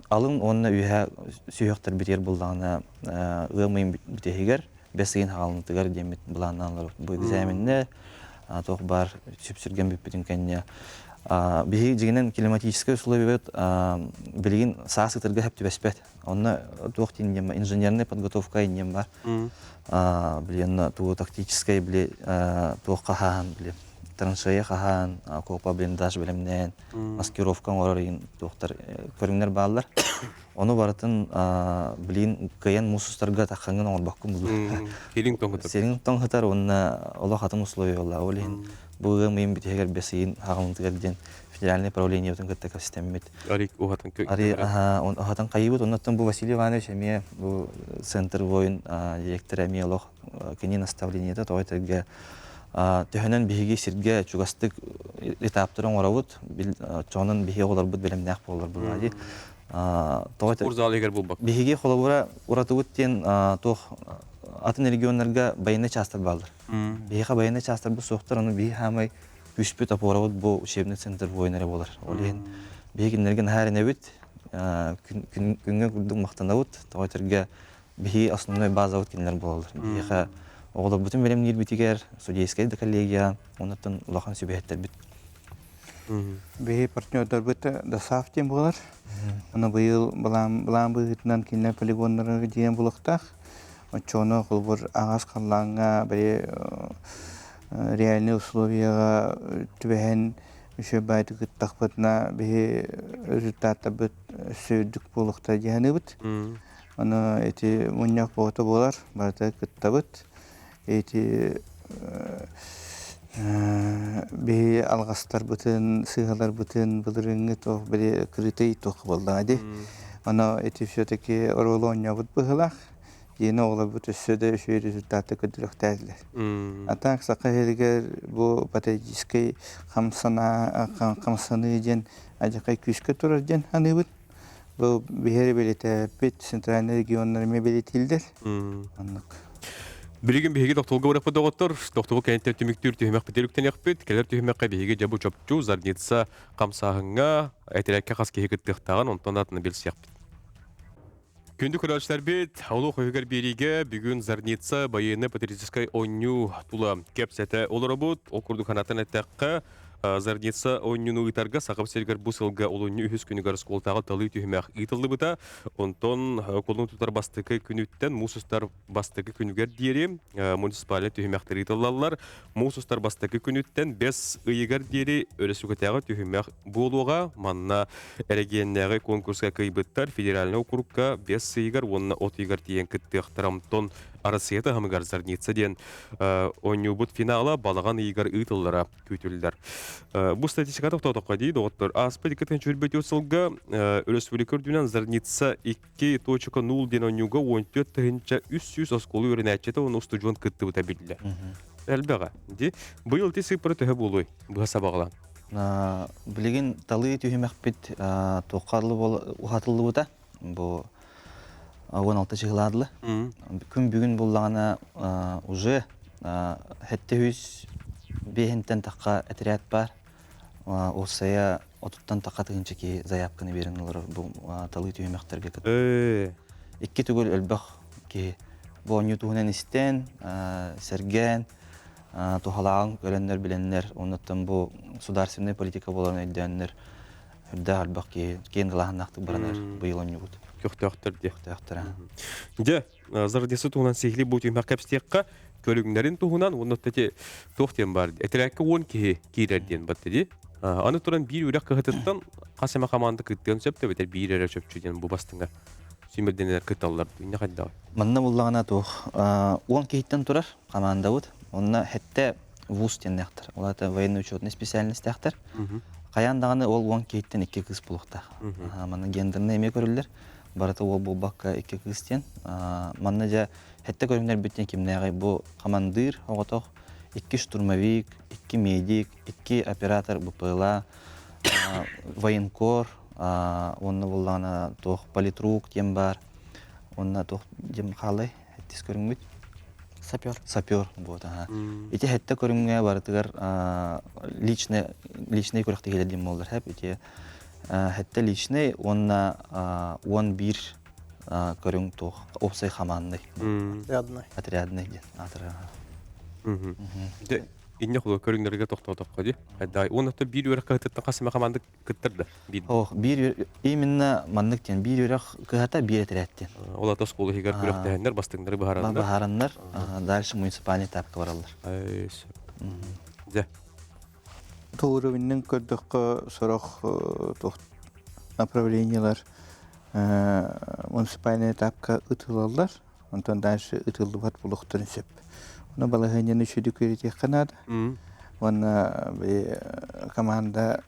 алын уонна үөһэ сүһүөхтэрбитигэр буллаҕына ыам ыйын бүтэһигэр бэс ыйын хаалынытыгар диэммит былааннаан олоробут. Бу экзаменнэр туох баар сүпсүргэн бүппүтүн кэннэ биһиги дьиҥинэн климатическай условиябыт билигин саас ытырга сөп түбэспэт. Онно туох диэн диэн инженерная подготовка диэн бар. Билигин тугу тактическай били туох хаһаан били траншея хаһаан, окопа блиндаж бэлэмнээн, маскировка оҥорор иһин туохтар көрүҥнэр бааллар. Ону барытын билигин кыайан муус устарга таххаҥҥын оҥорбоккун булуу. Сириҥ тоҥ Сириҥ тоҥ уонна олох атын условия буолла. Ол иһин бу ыам ыйын бүтэһигэр бэс ыйын хаҕылынтыгар диэн федеральное правлениебытын кытта кэпсэтэммит. Ари уһатан Ари уһатан хайыбыт. Оннуттан бу Василий Иванович эмиэ бу центр воин директора эмиэ олох кини наставлениета тоҕо этэргэ төһөнөн биһиги сиргэ чугастык этаптары оҥоробут, чоҕунан биһиги оҕолорбут бэлэмнээх буолар буолла дии. Тоҕо Спортзал игэр булбак. Биһиги холобура уратыбыт диэн туох атын регионнарга военный частар бааллар. Биһиэхэ военный частарбыт суохтар, ону биһи хаамай күүспүт опорабыт бу учебный центр воин эрэ буолар. Ол иһин биһи кинилэргэ наһаа эрэнэбит, күҥҥэ курдук махтанабыт. Тоҕо этэргэ биһи основной базабыт кинилэр буолаллар. Биһиэхэ оҕолорбутун бэлэмниирбитигэр судейскай да коллегия, оннуттан улахан сүбэһиттэрбит. Биһи партнердарбыт ДОСААФ диэн буолар. Аны быйыл былаан быһыытынан кинилэр полигоннары диэн булуохтаах. Оччоҕуна холобур аҕас халлааҥҥа били реальный условияҕа түбэһэн үчүгэй баайдык кыттахпытына биһи результаттарбыт өссө үрдүк буолуохтара дии саныыбыт. Аны ити мунньах боҕото буолар, барыта кыттабыт. Ити биһи алҕастарбытын, сыыһаларбытын былырыыҥҥы туох били крытый туох буоллаҕа дии. Ону ити все-таки оруолу оонньообут быһыылаах. Диэни оҕолорбут өссө да үчүгэй результаты көрдөрүөхтээтилэр. А так Саха сиригэр бу патриотическай хамсана хамсаныы диэн адьакай күүскэ турар диэн саныыбыт. Бу биһиэри бэлиэтээппит центральный регионнар эмиэ бэлиэтииллэр. Оннук. Билигин биһиги тохтолго барыппыт доҕоттор, тохтобул кэнниттэн түмүктүүр түһүмэхпитигэр үктэниэхпит. Кэлэр түһүмэххэ биһиги дьэ бу чопчу Зарница хамсааһыҥҥа этэрээккэ хас киһи кыттыахтааҕын онтон атыны билсиэхпит. Күндү көрөөччүлэрбит, олох үһүгэр биэриигэ бүгүн Зарница военно-патриотическай оонньуу тула кэпсэтэ олоробут. Ол курдук санатан эттэххэ, Зарница оонньууну ыытарга Саха сиригэр бу сылга олунньу үһүс күнүгэр оскуолатааҕы талыы түһүмэх ыытыллыбыта. Онтон кулун тутар бастакы күнүттэн муус устар бастакы күнүгэр диэри муниципальнай түһүмэхтэр ыытыллаллар. Муус устар бастакы күнүттэн бэс ыйыгар диэри өрөспүүбүлүкэтээҕи түһүмэх буолуоҕа. Манна эрэгийиэннээҕи конкурска кыайбыттар федеральнай округка бэс ыйыгар уонна от ыйыгар тиийэн кыттыахтара. Онтон Арассыыйа таһымыгар Зарница диэн оонньуубут финала балаҕан ыйыгар ыытыллара күүтүллэр. Бу статистика тохтоотоххо дии, доҕоттор. Ааспыт 2024 сылга өрөспүүбүлүкэ үрдүнэн Зарница 2.0 диэн оонньууга 14 300 оскуола үөрэнээччитэ уонна устудьуон кыттыбыта биллэр. Элбэҕэ. Ди. Быйыл ити сыыппара төһө буолуой? Быһа сабаҕалаан. Билигин талыы түһүмэхпит туохха уһатыллыбыта. Бу 16 чыһылаадылы. Күн бүгүн буллаҕына уже 700 биэһинтэн тахха этэрээт баар. Уопсайа отуттан тахха тыһыынча киһи заявканы биэрэн олорор бу талыы түһүмэхтэргэ кытта. Икки төгүл элбэх киһи бу оонньуу туһунан истэн, сэргээн, туһалааҕын көрөннөр, билэннэр, оннуттан бу судаарственнай политика буоларын өйдөөннөр үрдээх элбэх киһи киэн далааһыннаахтык баранар быйыл оонньуубут. Көхтөөхтөр диэ. Көхтөөхтөр. Дьэ, Зардесы туһунан сиһилии бу түһүмэх кэпсиэххэ, көрүҥнэрин туһунан уонна эти туох диэн баар этэрээккэ 10 киһи киирэр диэн батта дии. Аны туран биир үрэх кыһытыттан хас эмэ хамаанда кыттыан сөп эбэтэр биир эрэ чөпчү диэн бу бастыҥа сүүмэрдэнэлэр кытталлар. Инне хайдаҕый? Манна буллаҕына туох 10 киһиттэн турар хамаандабыт. Онно хэтте вуз диэннээхтэр. Ол аата военно-учетный специальностьтаахтар. Хайаан даҕаны ол 10 киһиттэн икки кыыс буолуохтаах. Манна гендернэй эмиэ көрүллэр. Барыта уол буолбакка икки кыыс диэн. Манна дьэ сэттэ көрүҥнэрбиттэн кимнээҕий бу хамандыыр оҕотох, икки штурмовик, икки медик, икки оператор БПЛА, военкор, уонна буоллаҕына туох политрук диэн баар, уонна туох диэн хаалай эттис көрүҥмүт Сапер. Сапер вот аха. Ити хэттэ көрүҥҥэ барытыгар личный личный күрэхтэһиилэр диэн буоллар хэп ити хэттэ личный уонна 11 көрүҥ туох уопсай хамаанный Отрядный. Отрядный диэн аатырар. Дьэ, инньэ холо көрүҥнэргэ тохтоотоххо дии. Хайдай уонна биир үөрэх кыһатыттан хас эмэ хамаанда кыттар да биир. Ох, биир именно маннык диэн биир үөрэх кыһата биир этэрээт диэн. Ол ата оскуола иһигэр күрэхтэһэннэр бастыҥнары быһаараннар. Быһаараннар, дальше муниципальный этапка бараллар. Дьэ. Туурубиннин көрдөххө сорох туох направлениелар муниципальный этапка ытылаллар. Онтон дальше ытыллыбат булуохтарын сөп. Ону балаһыанньаны үчүгэй үөрэтиэххэ наада. Уонна команда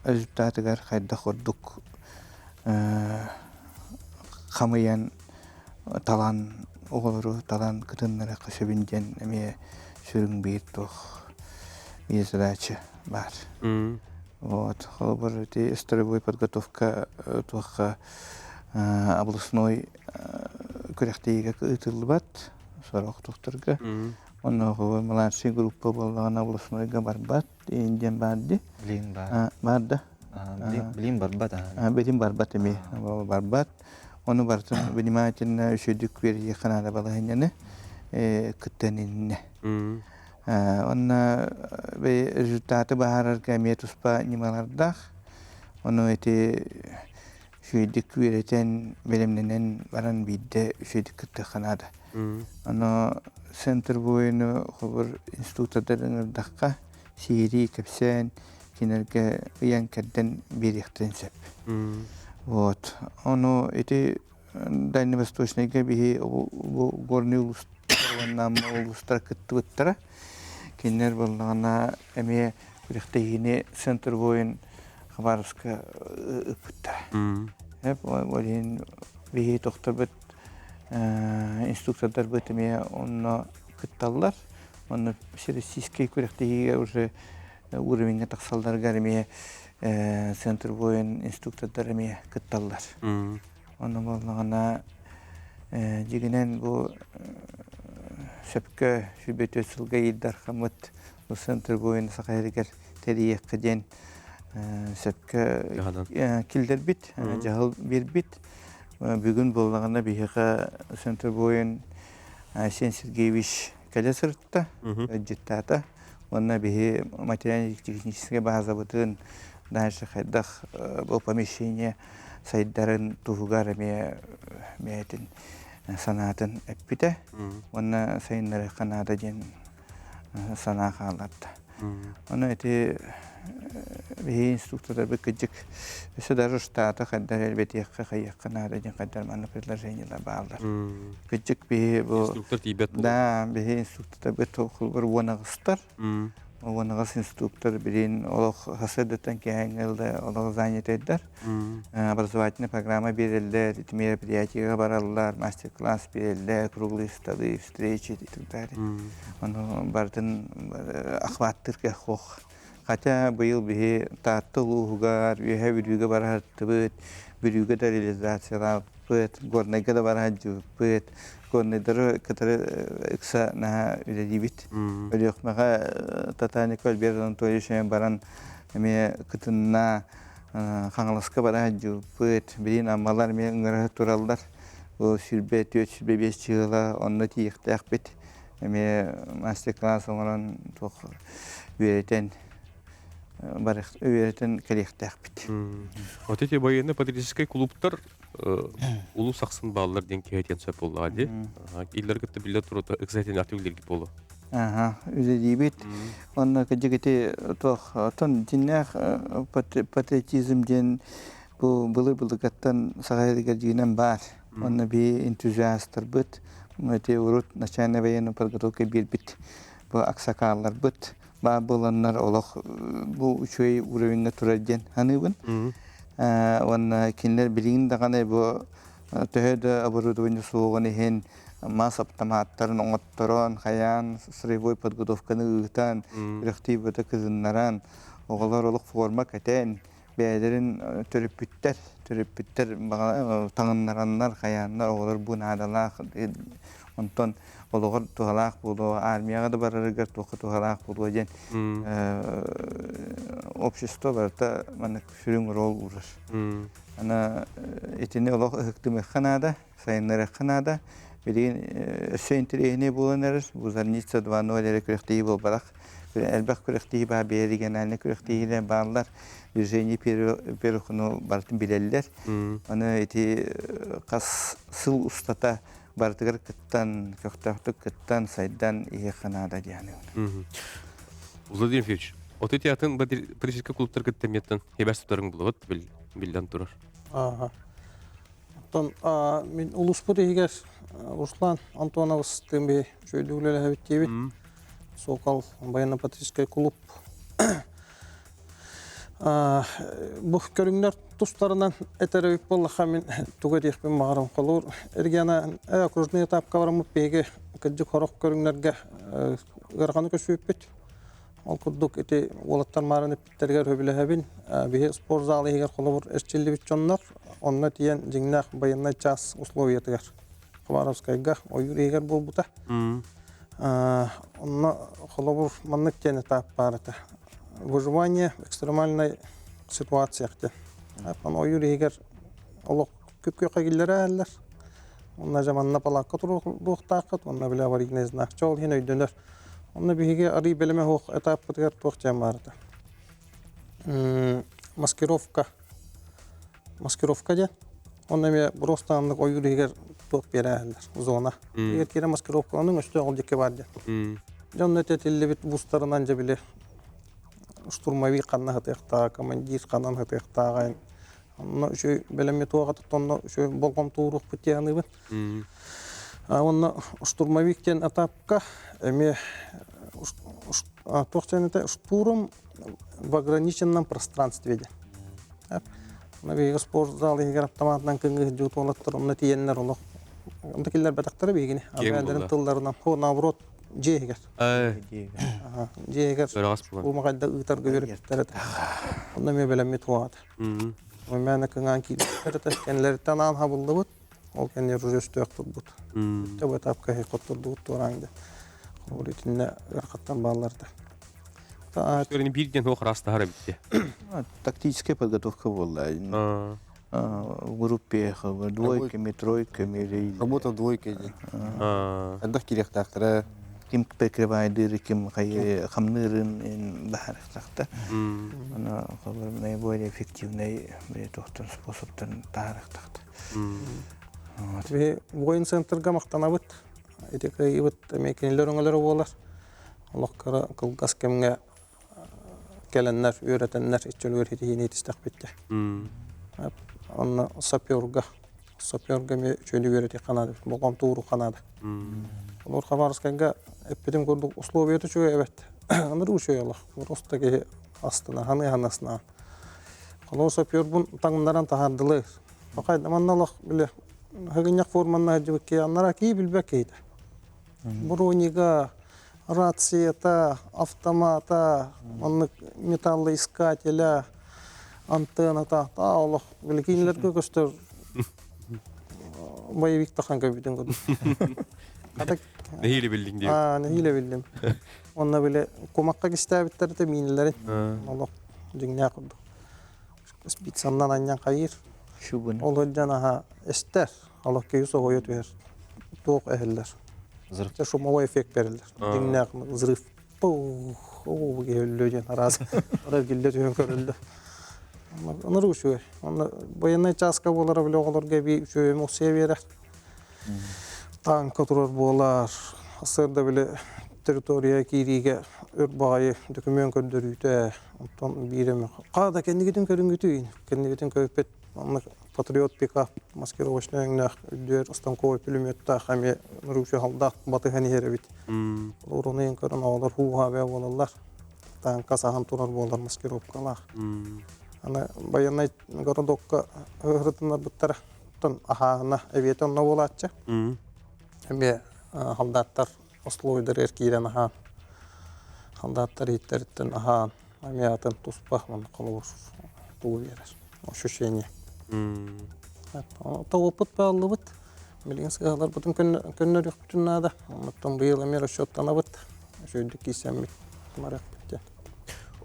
результатыгар хайдах ордук хамыйан талан оҕолору талан кытыннарыахха сөбүн диэн эмиэ сүрүн биир туох биир задача баар. Вот, холобур, ити строевой подготовка туохха областной күрэхтэһиигэ ыытыллыбат сорох тохторго. Онно младший группа буоллаҕына областнойга барбат диэн баар дии. Билин бар. Бар да. Билин барбат. Билин барбат эмиэ. Барбат. Ону барытын внимательно үчүгдүк үөрэтиэххэ наада балаһыанньаны кыттан иннэ. Онно результаты баһаарарга эмиэ туспа ньымалардаах. Ону ити үчүгэйдик үөрэтэн, бэлэмнэнэн баран биирдэ үчүгэйдик кыттыахха наада. Ону центр воину холобур институттардар ыҥырдахха сиһилии кэпсээн, кинилэргэ ыйан-кэрдэн биэриэхтэрин сөп. Вот. Ону ити Дальневосточнайга биһи бу горный улуустар уонна Амма улуустар кыттыбыттара. Кинилэр буоллаҕына эмиэ күрэхтэһиини центр воин Хабаровска ыппыттара. Ол иһин биһи тохторбут инструктордарбыт эмиэ онно кытталлар. Онно всероссийскай күрэхтэһиигэ уже уровеньҥа тахсалларыгар эмиэ центр воин инструктордар эмиэ кытталлар. Онно буоллаҕына дьигинэн бу сөпкө сүбэтүө сылга ыйдархаммыт бу центр воин Саха сиригэр тэрийиэххэ диэн сөпкө киллэрбит, дьаһал биэрбит. Бүгүн буоллаҕына биһиэхэ центр воин Айсен Сергеевич кэлэ сырытта, ыалдьыттаата. Уонна биһи материально-техническэй базабытын дальше хайдах бу помещение сайдарын туһугар эмиэ бэйэтин санаатын эппитэ. Уонна сайыннарыахха наада диэн санаа хаалларда. Ону ити биһи инструктордарбыт кырдьык өссө даже штата хайдар элбэтиэххэ хайыахха наада диэн хайдар манна предложениелар бааллар. Кырдьык биһи бу Инструктор тиийбэт Да, биһи инструктордарбыт холбор уон аҕыстар. 18 инструктор билин олох сарсыардаттан киэһээҥҥэ олох занятайдар. Образовательная программа биэрэллэр, ити мероприятиега бараллар, мастер-класс биэрэллэр, круглые столы, встречи и так далее. Ону барытын охваттыыр кыах Хотя быйыл биһи Таатта улууһугар, Үөһээ Бүлүүгэ бараһыттыбыт, Бүлүүгэ да реализациялаабыппыт, Горнайга да бараһаддьыбыппыт, Горнайдары кытары ыкса наһаа үлэлиибит. Өлүөхмэҕэ Татаников Альберт Анатольевич баран эмиэ кытынна, Хаҥаласка бараһаддьыбыппыт, билин Аммалар эмиэ ыҥыраһа тураллар. Бу 24 25 чыыла онно тиийиэхтээхпит. Эмиэ мастер-класс оҥорон туох үөрэтэн үөрэтэн кэлиэхтээхпит. Вот эти военно-патриотическай клубтар улуус ахсын бааллар диэн киһи этиэн сөп буоллаҕа дии. Иллэр кытта биллэ турута ыксатин аты үлэлиир буолуо. Аха, үлэлиибит. Онно кырдьык ити туох оттон дьиҥнээх патриотизм диэн бу былыр-былыргаттан саха сиригэр дьиҥинэн баар. Онно биһи энтузиастарбыт, эти урут начальная военная подготовка биэрбит бу аксакаалларбыт. баар буоланнар олох бу үчүгэй уровеньҥа турар диэн саныыбын. Уонна кинилэр билигин даҕаны бу төһө да оборудование суоҕун иһин мас аптамааттарын оҥотторон, хайаан строевой подготовканы ыытан, күрэхтии кызыннаран, оҕолор олох форма кэтэн, бэйэлэрин төрөппүттэр, төрөппүттэр таҥыннараннар, хайааннар оҕолор бу наадалаах, онтон олоҕор туһалаах буолуо, армияҕа да барарыгар туохха туһалаах буолуо диэн общество барыта маннык сүрүн роль уурар. Ана итини олох ыһыктымыахха наада, сайыннарыахха наада. Билигин өссө интэриэһинэй буолан эрэр. Бу Зарница 2.0 эрэ күрэхтэһии буолбатах. Элбэх күрэхтэһии баар, бэйэ региональнай күрэхтэһиилэр бааллар. Движение первых барытын билэллэр. Аны ити хас сыл устата барытыгар кыттан, көхтөөхтүк кыттан, сайдан иһиэххэ наада диэн. Владимир Ефимович, от ити атын политическай клубтар кытта меттен хебэс тутарың булабыт биллэн турар. Ага. Оттон мин улуспут иһигэр Руслан Антоновс тымби үчүгэй үлэлэһэбит диэбит. Сокол военно-патриотическай клуб Бу көрүҥнэр тустарынан этэр эбит буоллахха мин тугу этиэхпин баҕарам холуур региона окружной этапка бараммыт биһиги кырдьык сорох көрүҥнэргэ ыараханы көрсүбүппүт. Ол курдук ити уолаттар маарын эппиттэригэр сөбүлэһэбин. Биһи спорт зал иһигэр холобур эрчиллибит дьоннор онно тиийэн дьиҥнээх байыаннай чаас условиятыгар Хабаровскайга ойуур иһигэр буолбута. Онно холобур маннык диэн этап баар этэ. Выживание в экстремальной ситуациях диэн. Ойуур иһигэр олох күп-күөххэ киллэрэ Онно дьэ манна палаакка туруохтааххыт, онно били аварийный знак. Чэ ол иһин өйдөнөр. Онно биһиги арый бэлэмэ суох этаппытыгар туох диэн баар этэ. Маскировка. Маскировка диэн. Онно эмиэ просто аннык ойуур иһигэр туох биэрээһэллэр, зона. Егер киирэн маскировкаланың өстөөх ол диэки бар диэн. Дьэ онно этиллибит бустарынан дьэ били штурмовик ханна сытыахтааҕа, командир ханан сытыахтааҕа онно үчүгэй бэлэмҥэ туох онно үчүгэй болҕомто ууруохпут дии саныыбын. Уонна штурмовик диэн этапка эмиэ туох диэн этэ штурм в ограниченном пространстве диэн. Биһиги спорт зал иһигэр автоматынан кыҥыы сылдьыбыт уолаттар онно тиийэннэр олох онто киллэрбэтэхтэрэ биһигини. Бэйэлэрин тылларынан наоборот дьиэ иһигэр. Дьиэ иһигэр уумаҕайда ыытарга үөрэппиттэр этэ. Онно эмиэ бэлэммит уоҕата. Мээнэ кыҥаан киирбиттэр этэ. Кэннилэриттэн аан хабыллыбыт. Ол кэннэ уже өстөөх турбут. Бүттэ бу этапка хоттордубут туораан дэ. Холобур итиннэ ыарахаттан бааллар да. Биир диэн туох араастаһар эбит Тактическая подготовка буолла. В группе двойками, тройками или... Работа двойкой диэн. Элбэх кириэхтээхтэрэ. Ким прикрывайдыыр, ким хамныырын баһарыктахта. Аны наиболее эффективный тохтон способтан таһарыктахта. Биһи воин центрга махтанабыт. Ити кыайыбыт эмиэ кинилэр өҥөлөрө буолар. Олох кыра кылгас кэмҥэ кэлэннэр, үөрэтэннэр иччилигэр ситиһиини итистэхпит дии. Онно саперга, саперга эмиэ үчүгэйдик үөрэтиэххэ наада, болҕомто ууруохха наада. Олор Хабаровскайга эппитим курдук условията үчүгэй эбит. Ынырык үчүгэй олох. Просто киһи астына, ханыы-ханасына. Холобур сапербун таҥнаран таһаардылар. Пакай манна олох били хагынньах форманна сылдьыбыт киһи аннара кии билбэт киһитэ. Бронига, рацията, автомата, маннык металлоискателя, антенната, таа олох били кинилэргэ көстөр боевик тахан көбүтүн курдук. Нэһиилэ биллиҥ диэбит. Аа, нэһиилэ биллим. Онно били кумахха кистээбиттэр этэ миинилэрин. Олох дьиҥнээх курдук. Спицаннан анньан хайыыр. Ол сылдьан аһа эстэр. Олох киһи соһуйа түһэр. Туох эһэллэр. Взрыв. Шумовой эффект берэллэр. Дьиҥнээх взрыв. Пух, оо, киһи өллө диэн араас эргиллэ түһэн көрүллэ. Онор үчүгэй. Онно военнай чааска буолара били оҕолорго эбии үчүгэй эмоция биэрэр. Танка турар буолар. Сарсыарда били территория киириигэ өр баҕайы дөкүмүөн көрдөрүүтэ. Онтон биир эмэ хаада кэннигитин көрүҥҥүтүй? Кэннигитин көрүппүт маннык патриот пикап маскировочнай өҥнөөх үрдүөр станковай пулеметтаах эмиэ Руся халдаах батыһан иһэр эбит. Олор ону көрөн оҕолор һуу-һаа буолаллар. Тааҥка саһан турар буолар маскировкалаах. Аны байыаннай городокка ыһырытыннарбыттара. Оттон аһааһына эбиэтэ онно буолааччы. Эмиэ халдааттар остолобуойдарыгар киирэн аһаан, халдааттар иһиттэриттэн аһаан, эмиэ атын туспа холобур тугу биэрэр ощущение. Опыт бааллыбыт. Билигин сыаһаларбытын көннөрүөхпүтүн наада. Оннуттан быйыл эмиэ расчеттанабыт. Үчүгэйдик киирсэммит барыахпыт диэн.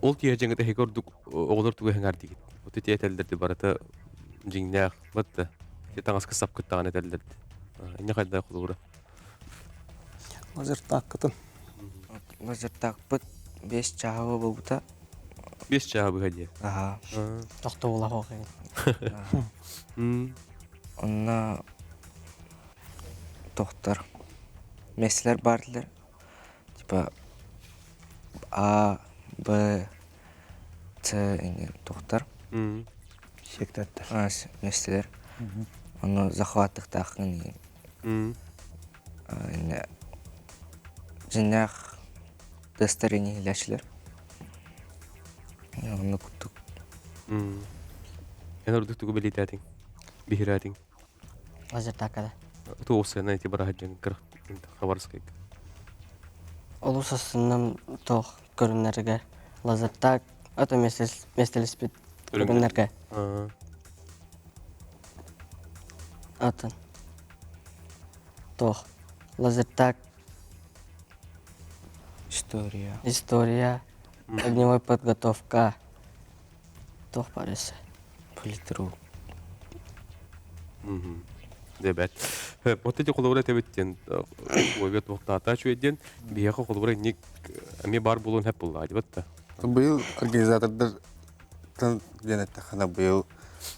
Ол киһи дьиҥ эһиги ордук оҕолор тугу эһэҥэр диигит? Вот ити этэллэрди барыта дьиҥнээх батта. Ити таҥаска сапкыттаҕын этэллэрди. Инне хайда холобура? Лазертааккытын. Лазертаакпыт 5 чааһы буолбута. 5 чааһы быһа диye. Аха. Тохтобула хоох Онно тохтор месселер баардылар. Типа А, Б, С иҥин тохтор. Сектордар. Месселер. Ону захваттыктааххын иҥин. Дьиннээх тестер иниһилээчилэр. Онно курдук. Эн ордук тугу бэлиэтээтиҥ? Биһирээтиҥ? Лазертакада. Туох сыана ити бараһадьын Хабаровскайга? Олус астынным туох көрүҥнэригэр. Лазертаг ото миэстэлэспит көрүҥнэргэ. Атын. Туох. Лазертаг. История. История. Огневой подготовка. Туох бар өссө? Политрук. Дебет. Вот эти холобура этэбит ойга туохтаата үчүгэй диэн биһиэхэ холобура инник эмиэ баар буолуон сөп буоллаҕа дибат да. Быйыл организатордартан диэн эттэххинэ быйыл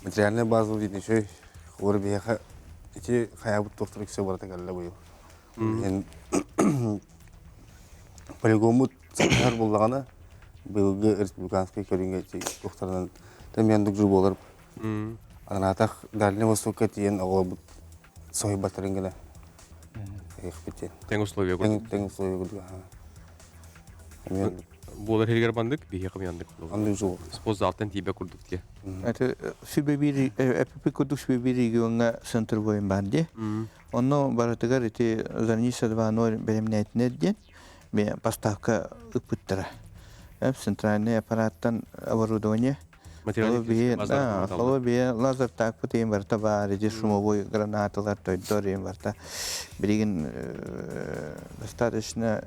материальная база диэн үчүгэй холобура биһиэхэ ити хайаабыт туохтар үксэ барыта кэллэ быйыл. Полигоммут сатаһар буоллаҕына быйылгы республиканскай көрүҥҥэ ити туохтарынан тэмиэн дугжу буолар. Анаатах Дальний Востокка тиийэн оҕолорбут соһуйбаттарын гына эйэхпит диэн. Тэҥ условия курдук. Тэҥ условия курдук. Буолар иһигэр бандык, биһиэхэ миандык. Андык жуол. Спортзалтан тиийбэ курдук тиэ. Это сүбэ биир эппи курдук сүбэ биир региоҥҥа центр воин бар дии. Онно барытыгар ити Зарница 2.0 бэлэмнээтинэр диэн поставка ыппыттара. Центральный аппараттан оборудование Холобур, бие лазер таакпыт иин барыта баар, ити шумовой гранаталар тойдор иин барыта билигин достаточно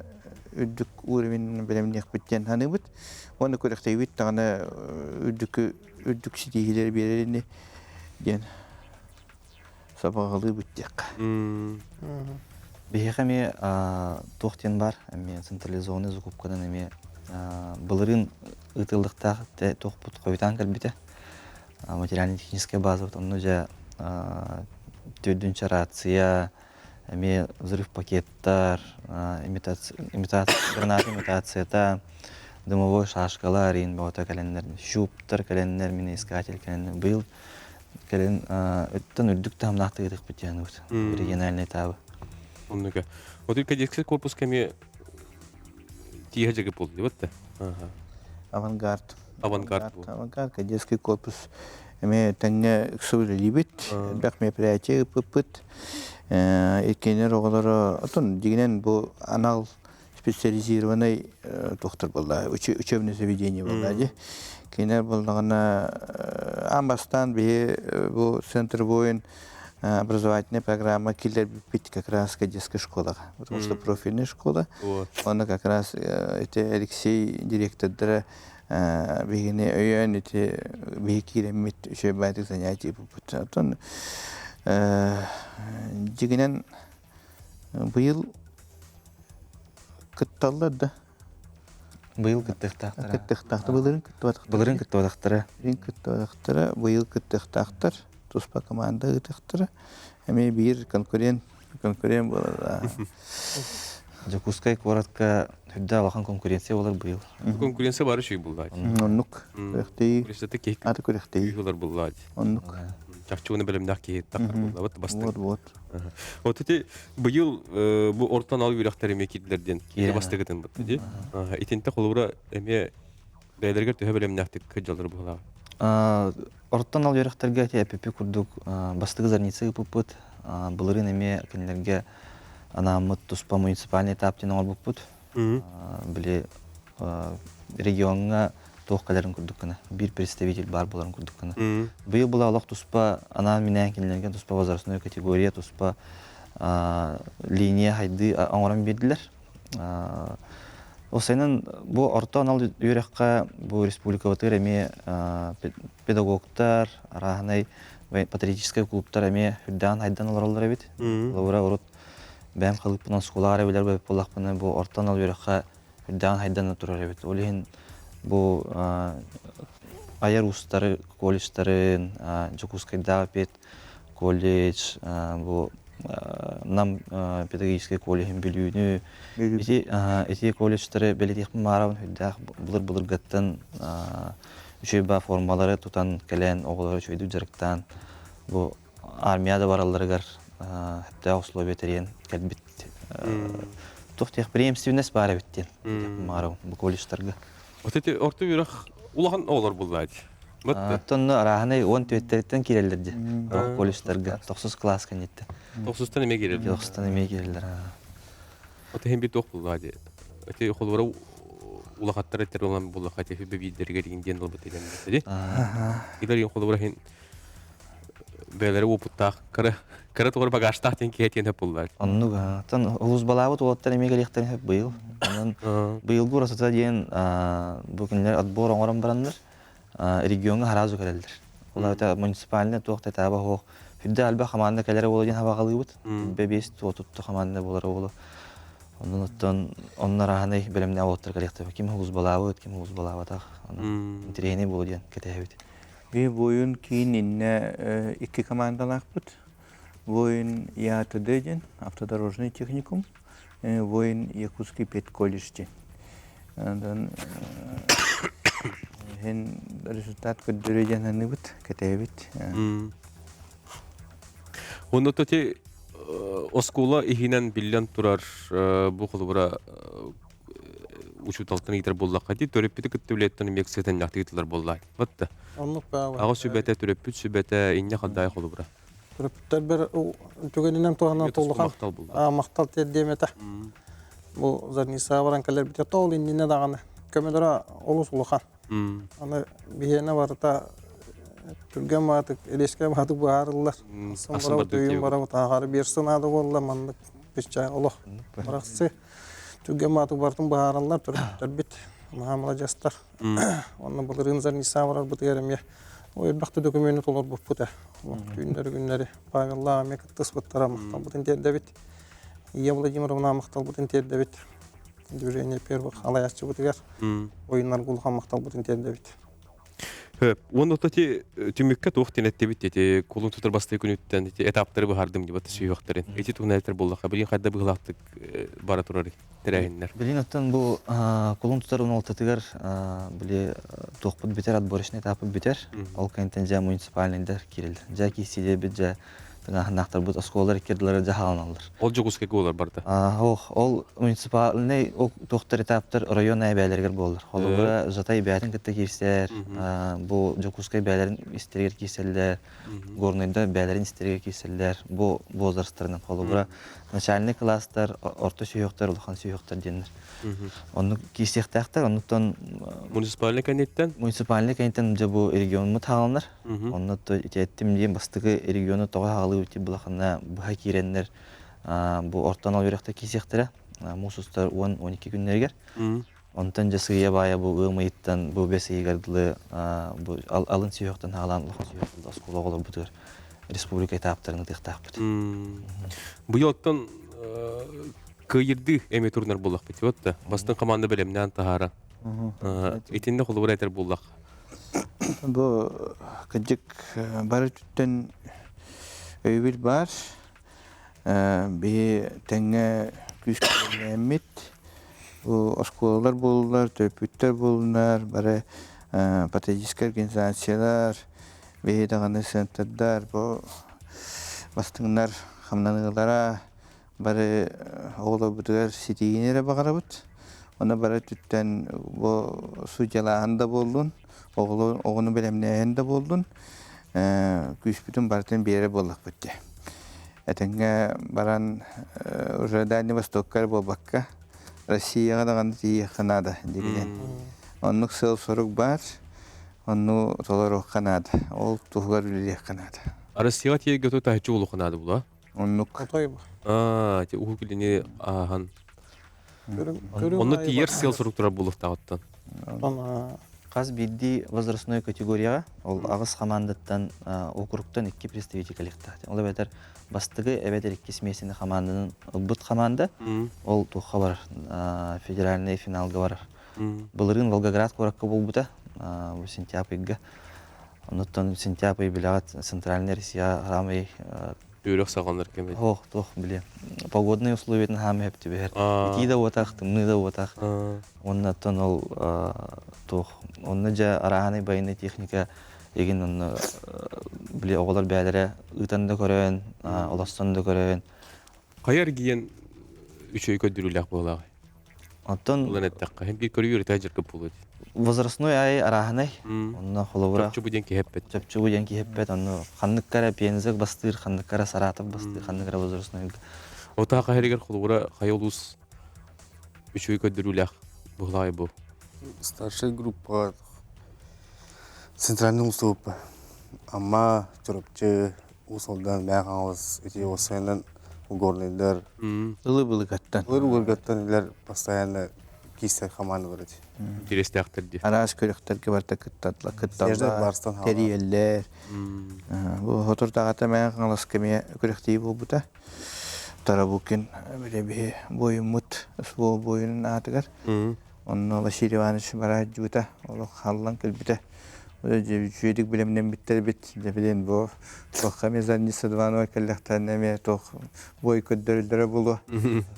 үрдүк уровень бэлэмниэхпит диэн саныыбыт. Уонна күрэхтэһиибит даҕаны үрдүкү үрдүк ситиһиилэри биэрэр ини диэн сабаҕалыыбыт диэххэ. Биһиэхэ эмиэ туох диэн баар, эмиэ централизованный закупканан эмиэ былырыын ыытыллыахтаах туохпут хойутаан кэлбитэ. Материально-техническая базабыт онно дьэ төрдүнчэ рация, эмиэ взрыв пакеттар, имитация, граната имитацията, дымовой шашкалар иин бөҕөтө кэлэннэр, щуптар кэлэннэр, миноискатель кэлэннэр. Быйыл кэлин өттөн үрдүк таһымнаахтык ытыхпыт диэн региональный этабы. Оннука. Вот кадетский корпус эмиэ тииһэ дьыгы буолду да? Авангард. Авангард. Авангард кадетский корпус эмиэ тэҥҥэ ыкса үлэлиибит. Элбэх мероприятие ыыппыппыт. Иккиэннэр оҕолоро отон дьиҥинэн бу анал специализированный тухтар буолла учебное заведение буолла дии. Кинилэр буоллаҕына аан бастаан биһи бу центр воин образовательная программа киллэрбиппит как раз кадетская школаҕа потому что профильная школа онно как раз ити Алексей директордара биһигини өйөөн ити биһи киирэммит үчүгэй занятие буппут оттон дьигинэн быйыл кытталлар да Быйыл кыттыахтаахтара. Кыттыахтаахтар. Былырыын кыттыбатахтара. Былырыын кыттыбатахтара. Былырыын кыттыбатахтара, быйыл кыттыахтаахтар. Туспа команда ыытыахтара. Эмиэ биир конкурент конкурент буолар. Дьокуускай куоратка үрдэ улахан конкуренция буолар быйыл. Конкуренция бары үчүгэй буллаат. Оннук. Күрэхтэһии. Күрэхтэһии. Аты күрэхтэһии. Күүһүлэр буллаат. Оннук. Чахчы уна бэлэмнээх киһи таххар буоллабыт бастыҥ. Вот, вот. Вот ити быйыл бу орто анал үөрэхтэр эмиэ киирдилэр диэн киһи бастыгытын бытты ди. Итинтэ холобура эмиэ бэйэлэригэр төһө бэлэмнээхтик кыдьаллар быһылаах? Орто анал үөрэхтэргэ ити эпипи курдук бастакы зарница ыыппыппыт. Былырыын эмиэ кинилэргэ анааммыт туспа муниципальный этап диэн оҥорбуппут. Били региоҥҥа туох кэлэрин курдук гына, биир представитель баар буоларын курдук гына. Быйыл була олох туспа анаан-минээн кинилэргэ туспа возрастной категория, туспа линия хайдыы оҥорон биэрдилэр. Осайынан бу орто анал үөрэххэ бу республикабытыгар эмиэ педагогтар, арааһынай патриотическай клубтар эмиэ үрдээн хайдан олороллор эбит. Холобура урут бэйэм халыыппынан оскуолаҕа эрэ билэр буоллахпына бу орто анал үөрэххэ үрдээн хайдан турар эбит. Ол иһин бу айар уустары колледжтарын, Дьокуускайдааҕы пед колледж, бу Нам педагогическай колледжын Бүлүүнү, ити ити колледжтары бэлиэтиэхпин баарабын үрдээх былыр-былыргаттан үчүгэй баа формалары тутан кэлэн оҕолору үчүгэйдик дьарыктаан бу армия да баралларыгар сөптөөх условия тэрийэн кэлбит туох диэх преемственность баар эбит диэн баарабын бу колледжтарга. Вот эти орто үөрэх улахан оҕолор буллаат. Оттон арааһынай уон түөттэриттэн киирэллэр дии. Колледжтарга тохсус кылаас кэнниттэн. Тохсустан эмиэ киирэллэр. Тохсустан эмиэ киирэллэр. От иһин бит туох буллаа дии. Эти холобура улахаттар эттер olan буллаха эти хүбэ биирдэригэр индиэн ылбыт илэн ди. Илер холобура хин бээлэри опыттаах кыра кыра тугар багажтаах диэн киһи этиэн хөп буллар. Оннук оттон улуус уолаттар эмиэ кэлиэхтэрин сөп быйыл. Онон быйылгы уратыта диэн бу кинилэр отбор оҥорон бараннар региоҥҥа сразу кэлэллэр. Ол эбэтэр муниципальный туох да этааба суох. Үрдэ элбэх хамаанда кэлэрэ буолуо диэн хабаҕалыыбыт. Бэ биэс туотутту хамаанда буолара буолуо. Онон оттон онно арааһынай бэлэмнээх уолаттар кэлиэхтэрэ. Ким улуус ким улуус балаабатах. Онон интэриэһинэй буолуо диэн кэтэһэбит. Би буойун киин иннэ икки командалаахпыт. Воин ЯТД диэн автодорожный техникум, Воин Якутский педколледж диэн. Онон иһин результат көрдөрүү диэн аныыбыт, кэтэһэбит. Онно ти оскуола иһинэн биллэн турар бу холобура учууталтан ыытар буоллахха дии төрөппүтү кытта үлэттэн эмиэ сытанньахтык ыытылар буоллаа. Батта. Оннук баава. Аҕа сүбэтэ, төрөппүт сүбэтэ, инньэ хандаай холобура. Төрөппүттэр бер түгэнинэн туһанан туллухан махтал тиэрдиэм этэ. Бу Зарниса баран кэлэрбитэ тоол иннинэ даҕаны көмөлөрө олус улахан. Аны биһиэнэ барыта түргэн баатык, элескэ баатык быһаарыллар. Асан түйүн барабыт ааҕары биэрсэн аада буолла маннык пиччэ олох барахсы түргэн баатык бартын быһаараллар төрөппүттэрбит наһаа маладьыастар. Онно былырыын Зарниса барарбытыгар эмиэ элбэх да документы толорбуппут ээ. Түүннэри күннэри Павеллаах эмиэ кыттыспыттара махталбытын тиэрдэбит. Ия Владимировна махталбытын тиэрдэбит. Движение первых алаяччыбытыгар ойуннарга улахан махталбытын тиэрдэбит. Уонна ити түмүккэ туох тинэттибит ити кулун тутар бастыы күнүттэн ити этаптары быһаардым дибат сүйүөхтэрин. Ити туһунан этэр буоллахха билин хайда быһылаахтык бара турар тэрээһиннэр. Билин оттон бу кулун тутар уналтатыгар били туохпут бүтэр отборочный этапы бүтэр. Ол кэнниттэн дьэ муниципальныйдар киирэллэр. Дьэ киирсиилэрбит дьэ тыҥааһыннаахтарбыт оскуолалар иккирдилэрэ дьаһаланаллар. Ол Дьокуускайга буолар барда. Ох, ол муниципальный ол туохтар этаптар район бээлэригэр буолар. Холобура, Жатай бээтин кытта киирсэр, бу Дьокуускай бээлэрин истэригэр киирсэллэр, Горнайда бээлэрин истэригэр киирсэллэр. Бу возрастарынан холобура, начальный класстар, орто сүһүөхтэр, улахан сүһүөхтэр диэннэр. Оннук киирсиэхтээхтэр, оннуттан Муниципальный кэнниттэн? Муниципальный кэнниттэн дьэ бу региоммут хааланар. Онно ити эттим диэн бастакы региону тоҕо хаалыы ити былахана быһа киирэннэр бу орто анал үөрэхтэр киирсиэхтэрэ муус устар 10-12 күннэригэр. Онтон дьэ сыыйа-баайа бу ыам ыйыттан бу бэс ыйыгар дылы бу алын сүһүөхтэн хаалаан улахан сүһүөх оскуола оҕолорбутугар республика этаптарын ытыахтаахпыт. Быйыл оттон кыайырдыы эми турнар буоллахпыт вот да бастыҥ команда бэлэмнээн таһаара итиннэ холобура этэр буоллах Бу кырдьык бары өттүттэн өйөбүл баар. Биһи тэҥҥэ күүскэ Бу оскуолалар буоллулар, төрөппүттэр буоллунар, бары патриотическай организациялар, Биһи даҕаны центрдар бу бастыҥнар хамнаныылара бары оҕолорбутугар ситиһиини эрэ баҕарабыт. Онно бары өттүттэн бу судьялааһын да буоллун, оҕону бэлэмнээһин да буоллун, күүспүтүн барытын биэрэр буоллахпыт дии. Этэҥҥэ баран уже Дальний Востокка эрэ буолбакка, Россияҕа даҕаны тиийиэххэ наада дигинэн. Оннук сыал-сорук баар, онну толоруохха наада. Ол туһугар үлэлиэххэ наада. Россияҕа тиийэргэ то таһыччы улахан наада була. Оннук. Отой Аа, те уһук илини ааһан. Онно тиийэр сыал сорук турар буолуохтааҕыттан. Хас биирдии возрастной категорияҕа ол аҕыс хамаандаттан округтан икки представитель кэлиэхтээх. Ол эбэтэр бастакы эбэтэр иккис миэстэни хамаанданан ылбыт хамаанда ол туохха барар федеральный финалга барар. Былырыын Волгоград куоракка буолбута бу сентябрь ыйга. Оннуттан сентябрь билэҕит Центральная Россия хаамай Үөрэх саҕаланар кэмэ. Ох, туох билиэм. Погодные условиятын хаамай хөп түбэһэр. Итии да уотах, тымныы да уотах. Оннуттан ол туох онно дьэ арааһынай байынай техника игин онно били оҕолор бээлэрэ ыытан да көрөн, олоссон да көрөн. Хайа эргийэн үчүгэй көрдөрүүлээх буолааҕый? Оттон Ылан эттэххэ, һин биир көрүү өрүтэ дьаргып буолуо дии. Возрастной ай арааһынай. Онно холобура Чопчу бу диэн киһи эппэт. Чопчу бу диэн киһи эппэт. Онно ханнык эрэ Пенза бастыыр, ханнык эрэ Саратов бастыыр, ханнык эрэ возрастной. Отаа хаһырыгар холобура хайа улуус үчүгэй көрдөрүүлээх буолаай бу? Старшай группаҕа центральный устууппа Амма, Чурапчы, Уус Алдан, Мэҥэ Хаҥалас ити уопсайынан горнайдар Ылы-былыгаттан. Ылы-былыгаттан илэр постоянно киирсэр хамаандалар эти. Интерестээхтэр дии. Араас күрэхтэргэ барыта кытталлар, тэрийэллэр. Бу соторутааҕыта Мэҥэ Хаҥаласка эмиэ күрэхтии буолбута. Тарабукин били буойуммут СВО буойунун аатыгар. Онно Василий Иванович бараадьыбыта, олох халлан кэлбитэ. Үчүгэйдик билэмнэммиттэр эбит. Дьэ билин бу туохха эмиэ Зарница Дванова кэллэхтэринэ эмиэ туох бой көрдөрүллэрэ буолуо.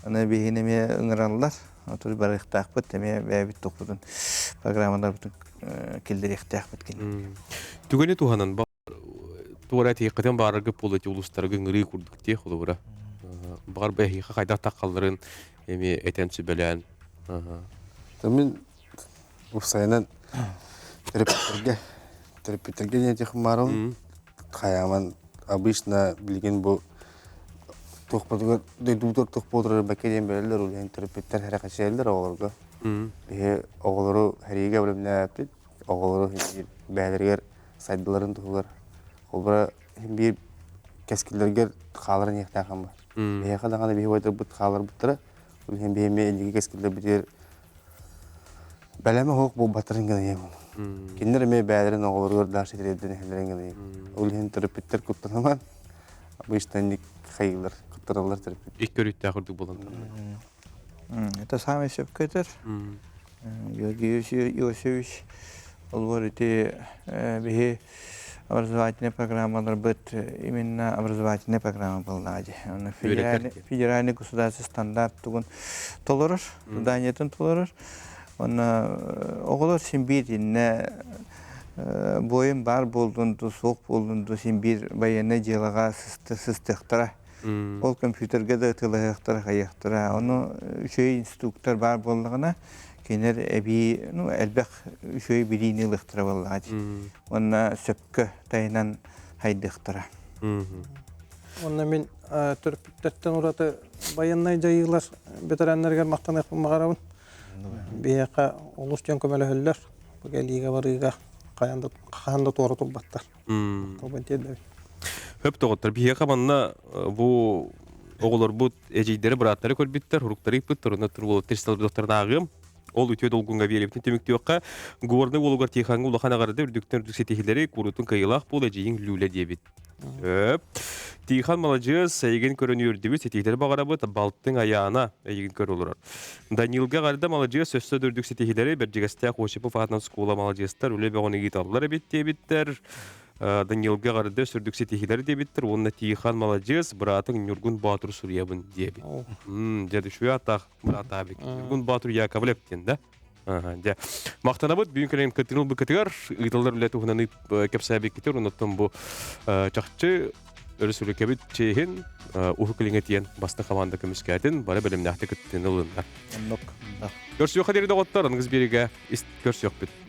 Аны биһигини эмиэ ыҥыраллар. Отур барыахтаахпыт, эмиэ бэйэбит тохпутун программаларбытын киллэриэхтээхпит кини. Түгэни туһанан туора тиэххитин баарарга буолуо улуустарга ыҥырыы курдук тиэх холобура. Баҕар бэһиэхэ хайдах таххалларын эмиэ этэн сүбэлээн. Мин уопсайынан төрөппүттэргэ төрөппүттэргэ диэн этиэхпин баарым. Хайааман обычно билигин бу туохпутугар дойдубутугар туох буолар бэккэ диэн бэрэллэр ол иһин төрөппүттэр сэрэхэчийэллэр оҕолорго. Биһи оҕолору сэриигэ бэлэмнээбиппит, оҕолору бэйэлэригэр сайдыларын туһугар холобура биир кэскиллэргэр хааларын иэхтээх бар. Биһиэхэ даҕаны биһи убайдарбыт хааларбыттара, ол иһин биһи эмиэ инники кэскиллэрбитигэр бэлэмэ суох буолбаттарын гына ийэм. Кинилэр эмиэ бэйэлэрин оҕолоругар дальше тириэрдэн иһэллэрин гына ийэм. Ол иһин төрөппүттэр куттанаман, обычно инник хайыылар, куттаналлар төрөппүт. Икки өрүттээх үрдүк буолан Это самый сөпкө этэр. Георгий Иосифович олбор ити биһи образовательная программаларбыт именно образовательная программа буоллаҕа дии. Онно федеральный государственный стандарт тугун толорор, заданиетын толорор. Онно оҕолор син биир иннэ буойун баар буоллун дуу, суох буоллун дуу, син биир военнай дьыалаҕа сыстыахтара. Ол компьютерга да ытылаһыахтара, хайыахтара. Ону үчүгэй инструктор баар буоллаҕына, кинилэр эбии ну, элбэх үчүгэй билиини ылыахтара буоллаҕа дии. Уонна сөпкө тайынан хайдыахтара. Уонна мин төрөппүттэртэн ураты байыаннай дьайыылар бэтэрээннэригэр махтаныахпын баҕарабын. Биһиэхэ олус диэн көмөлөһөллөр. Бу кэлиигэ барыыга хаһан да, хаһан да туора турбаттар. Хөп доҕоттор, биһиэхэ манна бу оҕолорбут эдьиийдэри, бырааттары көрбүттэр, уруктары ыыппыттар, онно турбулуттар истэлбитохторун ааҕыам. Ол үтүө долгуҥҥа биэрэбитин түмүктүөххэ. Горный уолугар Тихаҥҥа улахан эҕэрдэ үрдүктэн үрдүк ситиһиилэри, куруутун кыайыылаах буол эдьиийиҥ Лүлэ диэбит. Өп. Тихан маладьыас, эйигин көрөн үөрдүбүт, ситиһиилэри баҕарабыт, балтыҥ Айаана эйигин көрө олорор. Данилга эҕэрдэ маладьыас, өссө да үрдүк ситиһиилэри, Бэрдьигэстээх Осипов аатынан скуола маладьыастар үлэ бөҕөнү ыыталлар эбит диэбиттэр. Данилга эҕэрдэ өссө үрдүк ситиһиилэри диэбиттэр уонна Тихан маладьыас, быраатыҥ Ньургун Боотур суруйабын диэбит. Дьэ, үчүгэй ааттаах быраатаабик. Ньургун Боотур Яковлев диэн да? Дьэ, махтанабыт бүгүн кэлэн кыттыгын ылбыккытыгар, ыытыллар үлэ туһунан кэпсээбиккитигэр, оннуттан бу чахчы өрөспүүбүлүкэбит чиэһин Уһук Илиҥҥэ тиийэн бастыҥ хамаанда көмүскээтин, бары бэлэмнээхтик кыттыыны ылыннар. Оннук. Көрсүөххэ диэри доҕоттор, аныгыс биэриигэ көрсүөхпүт.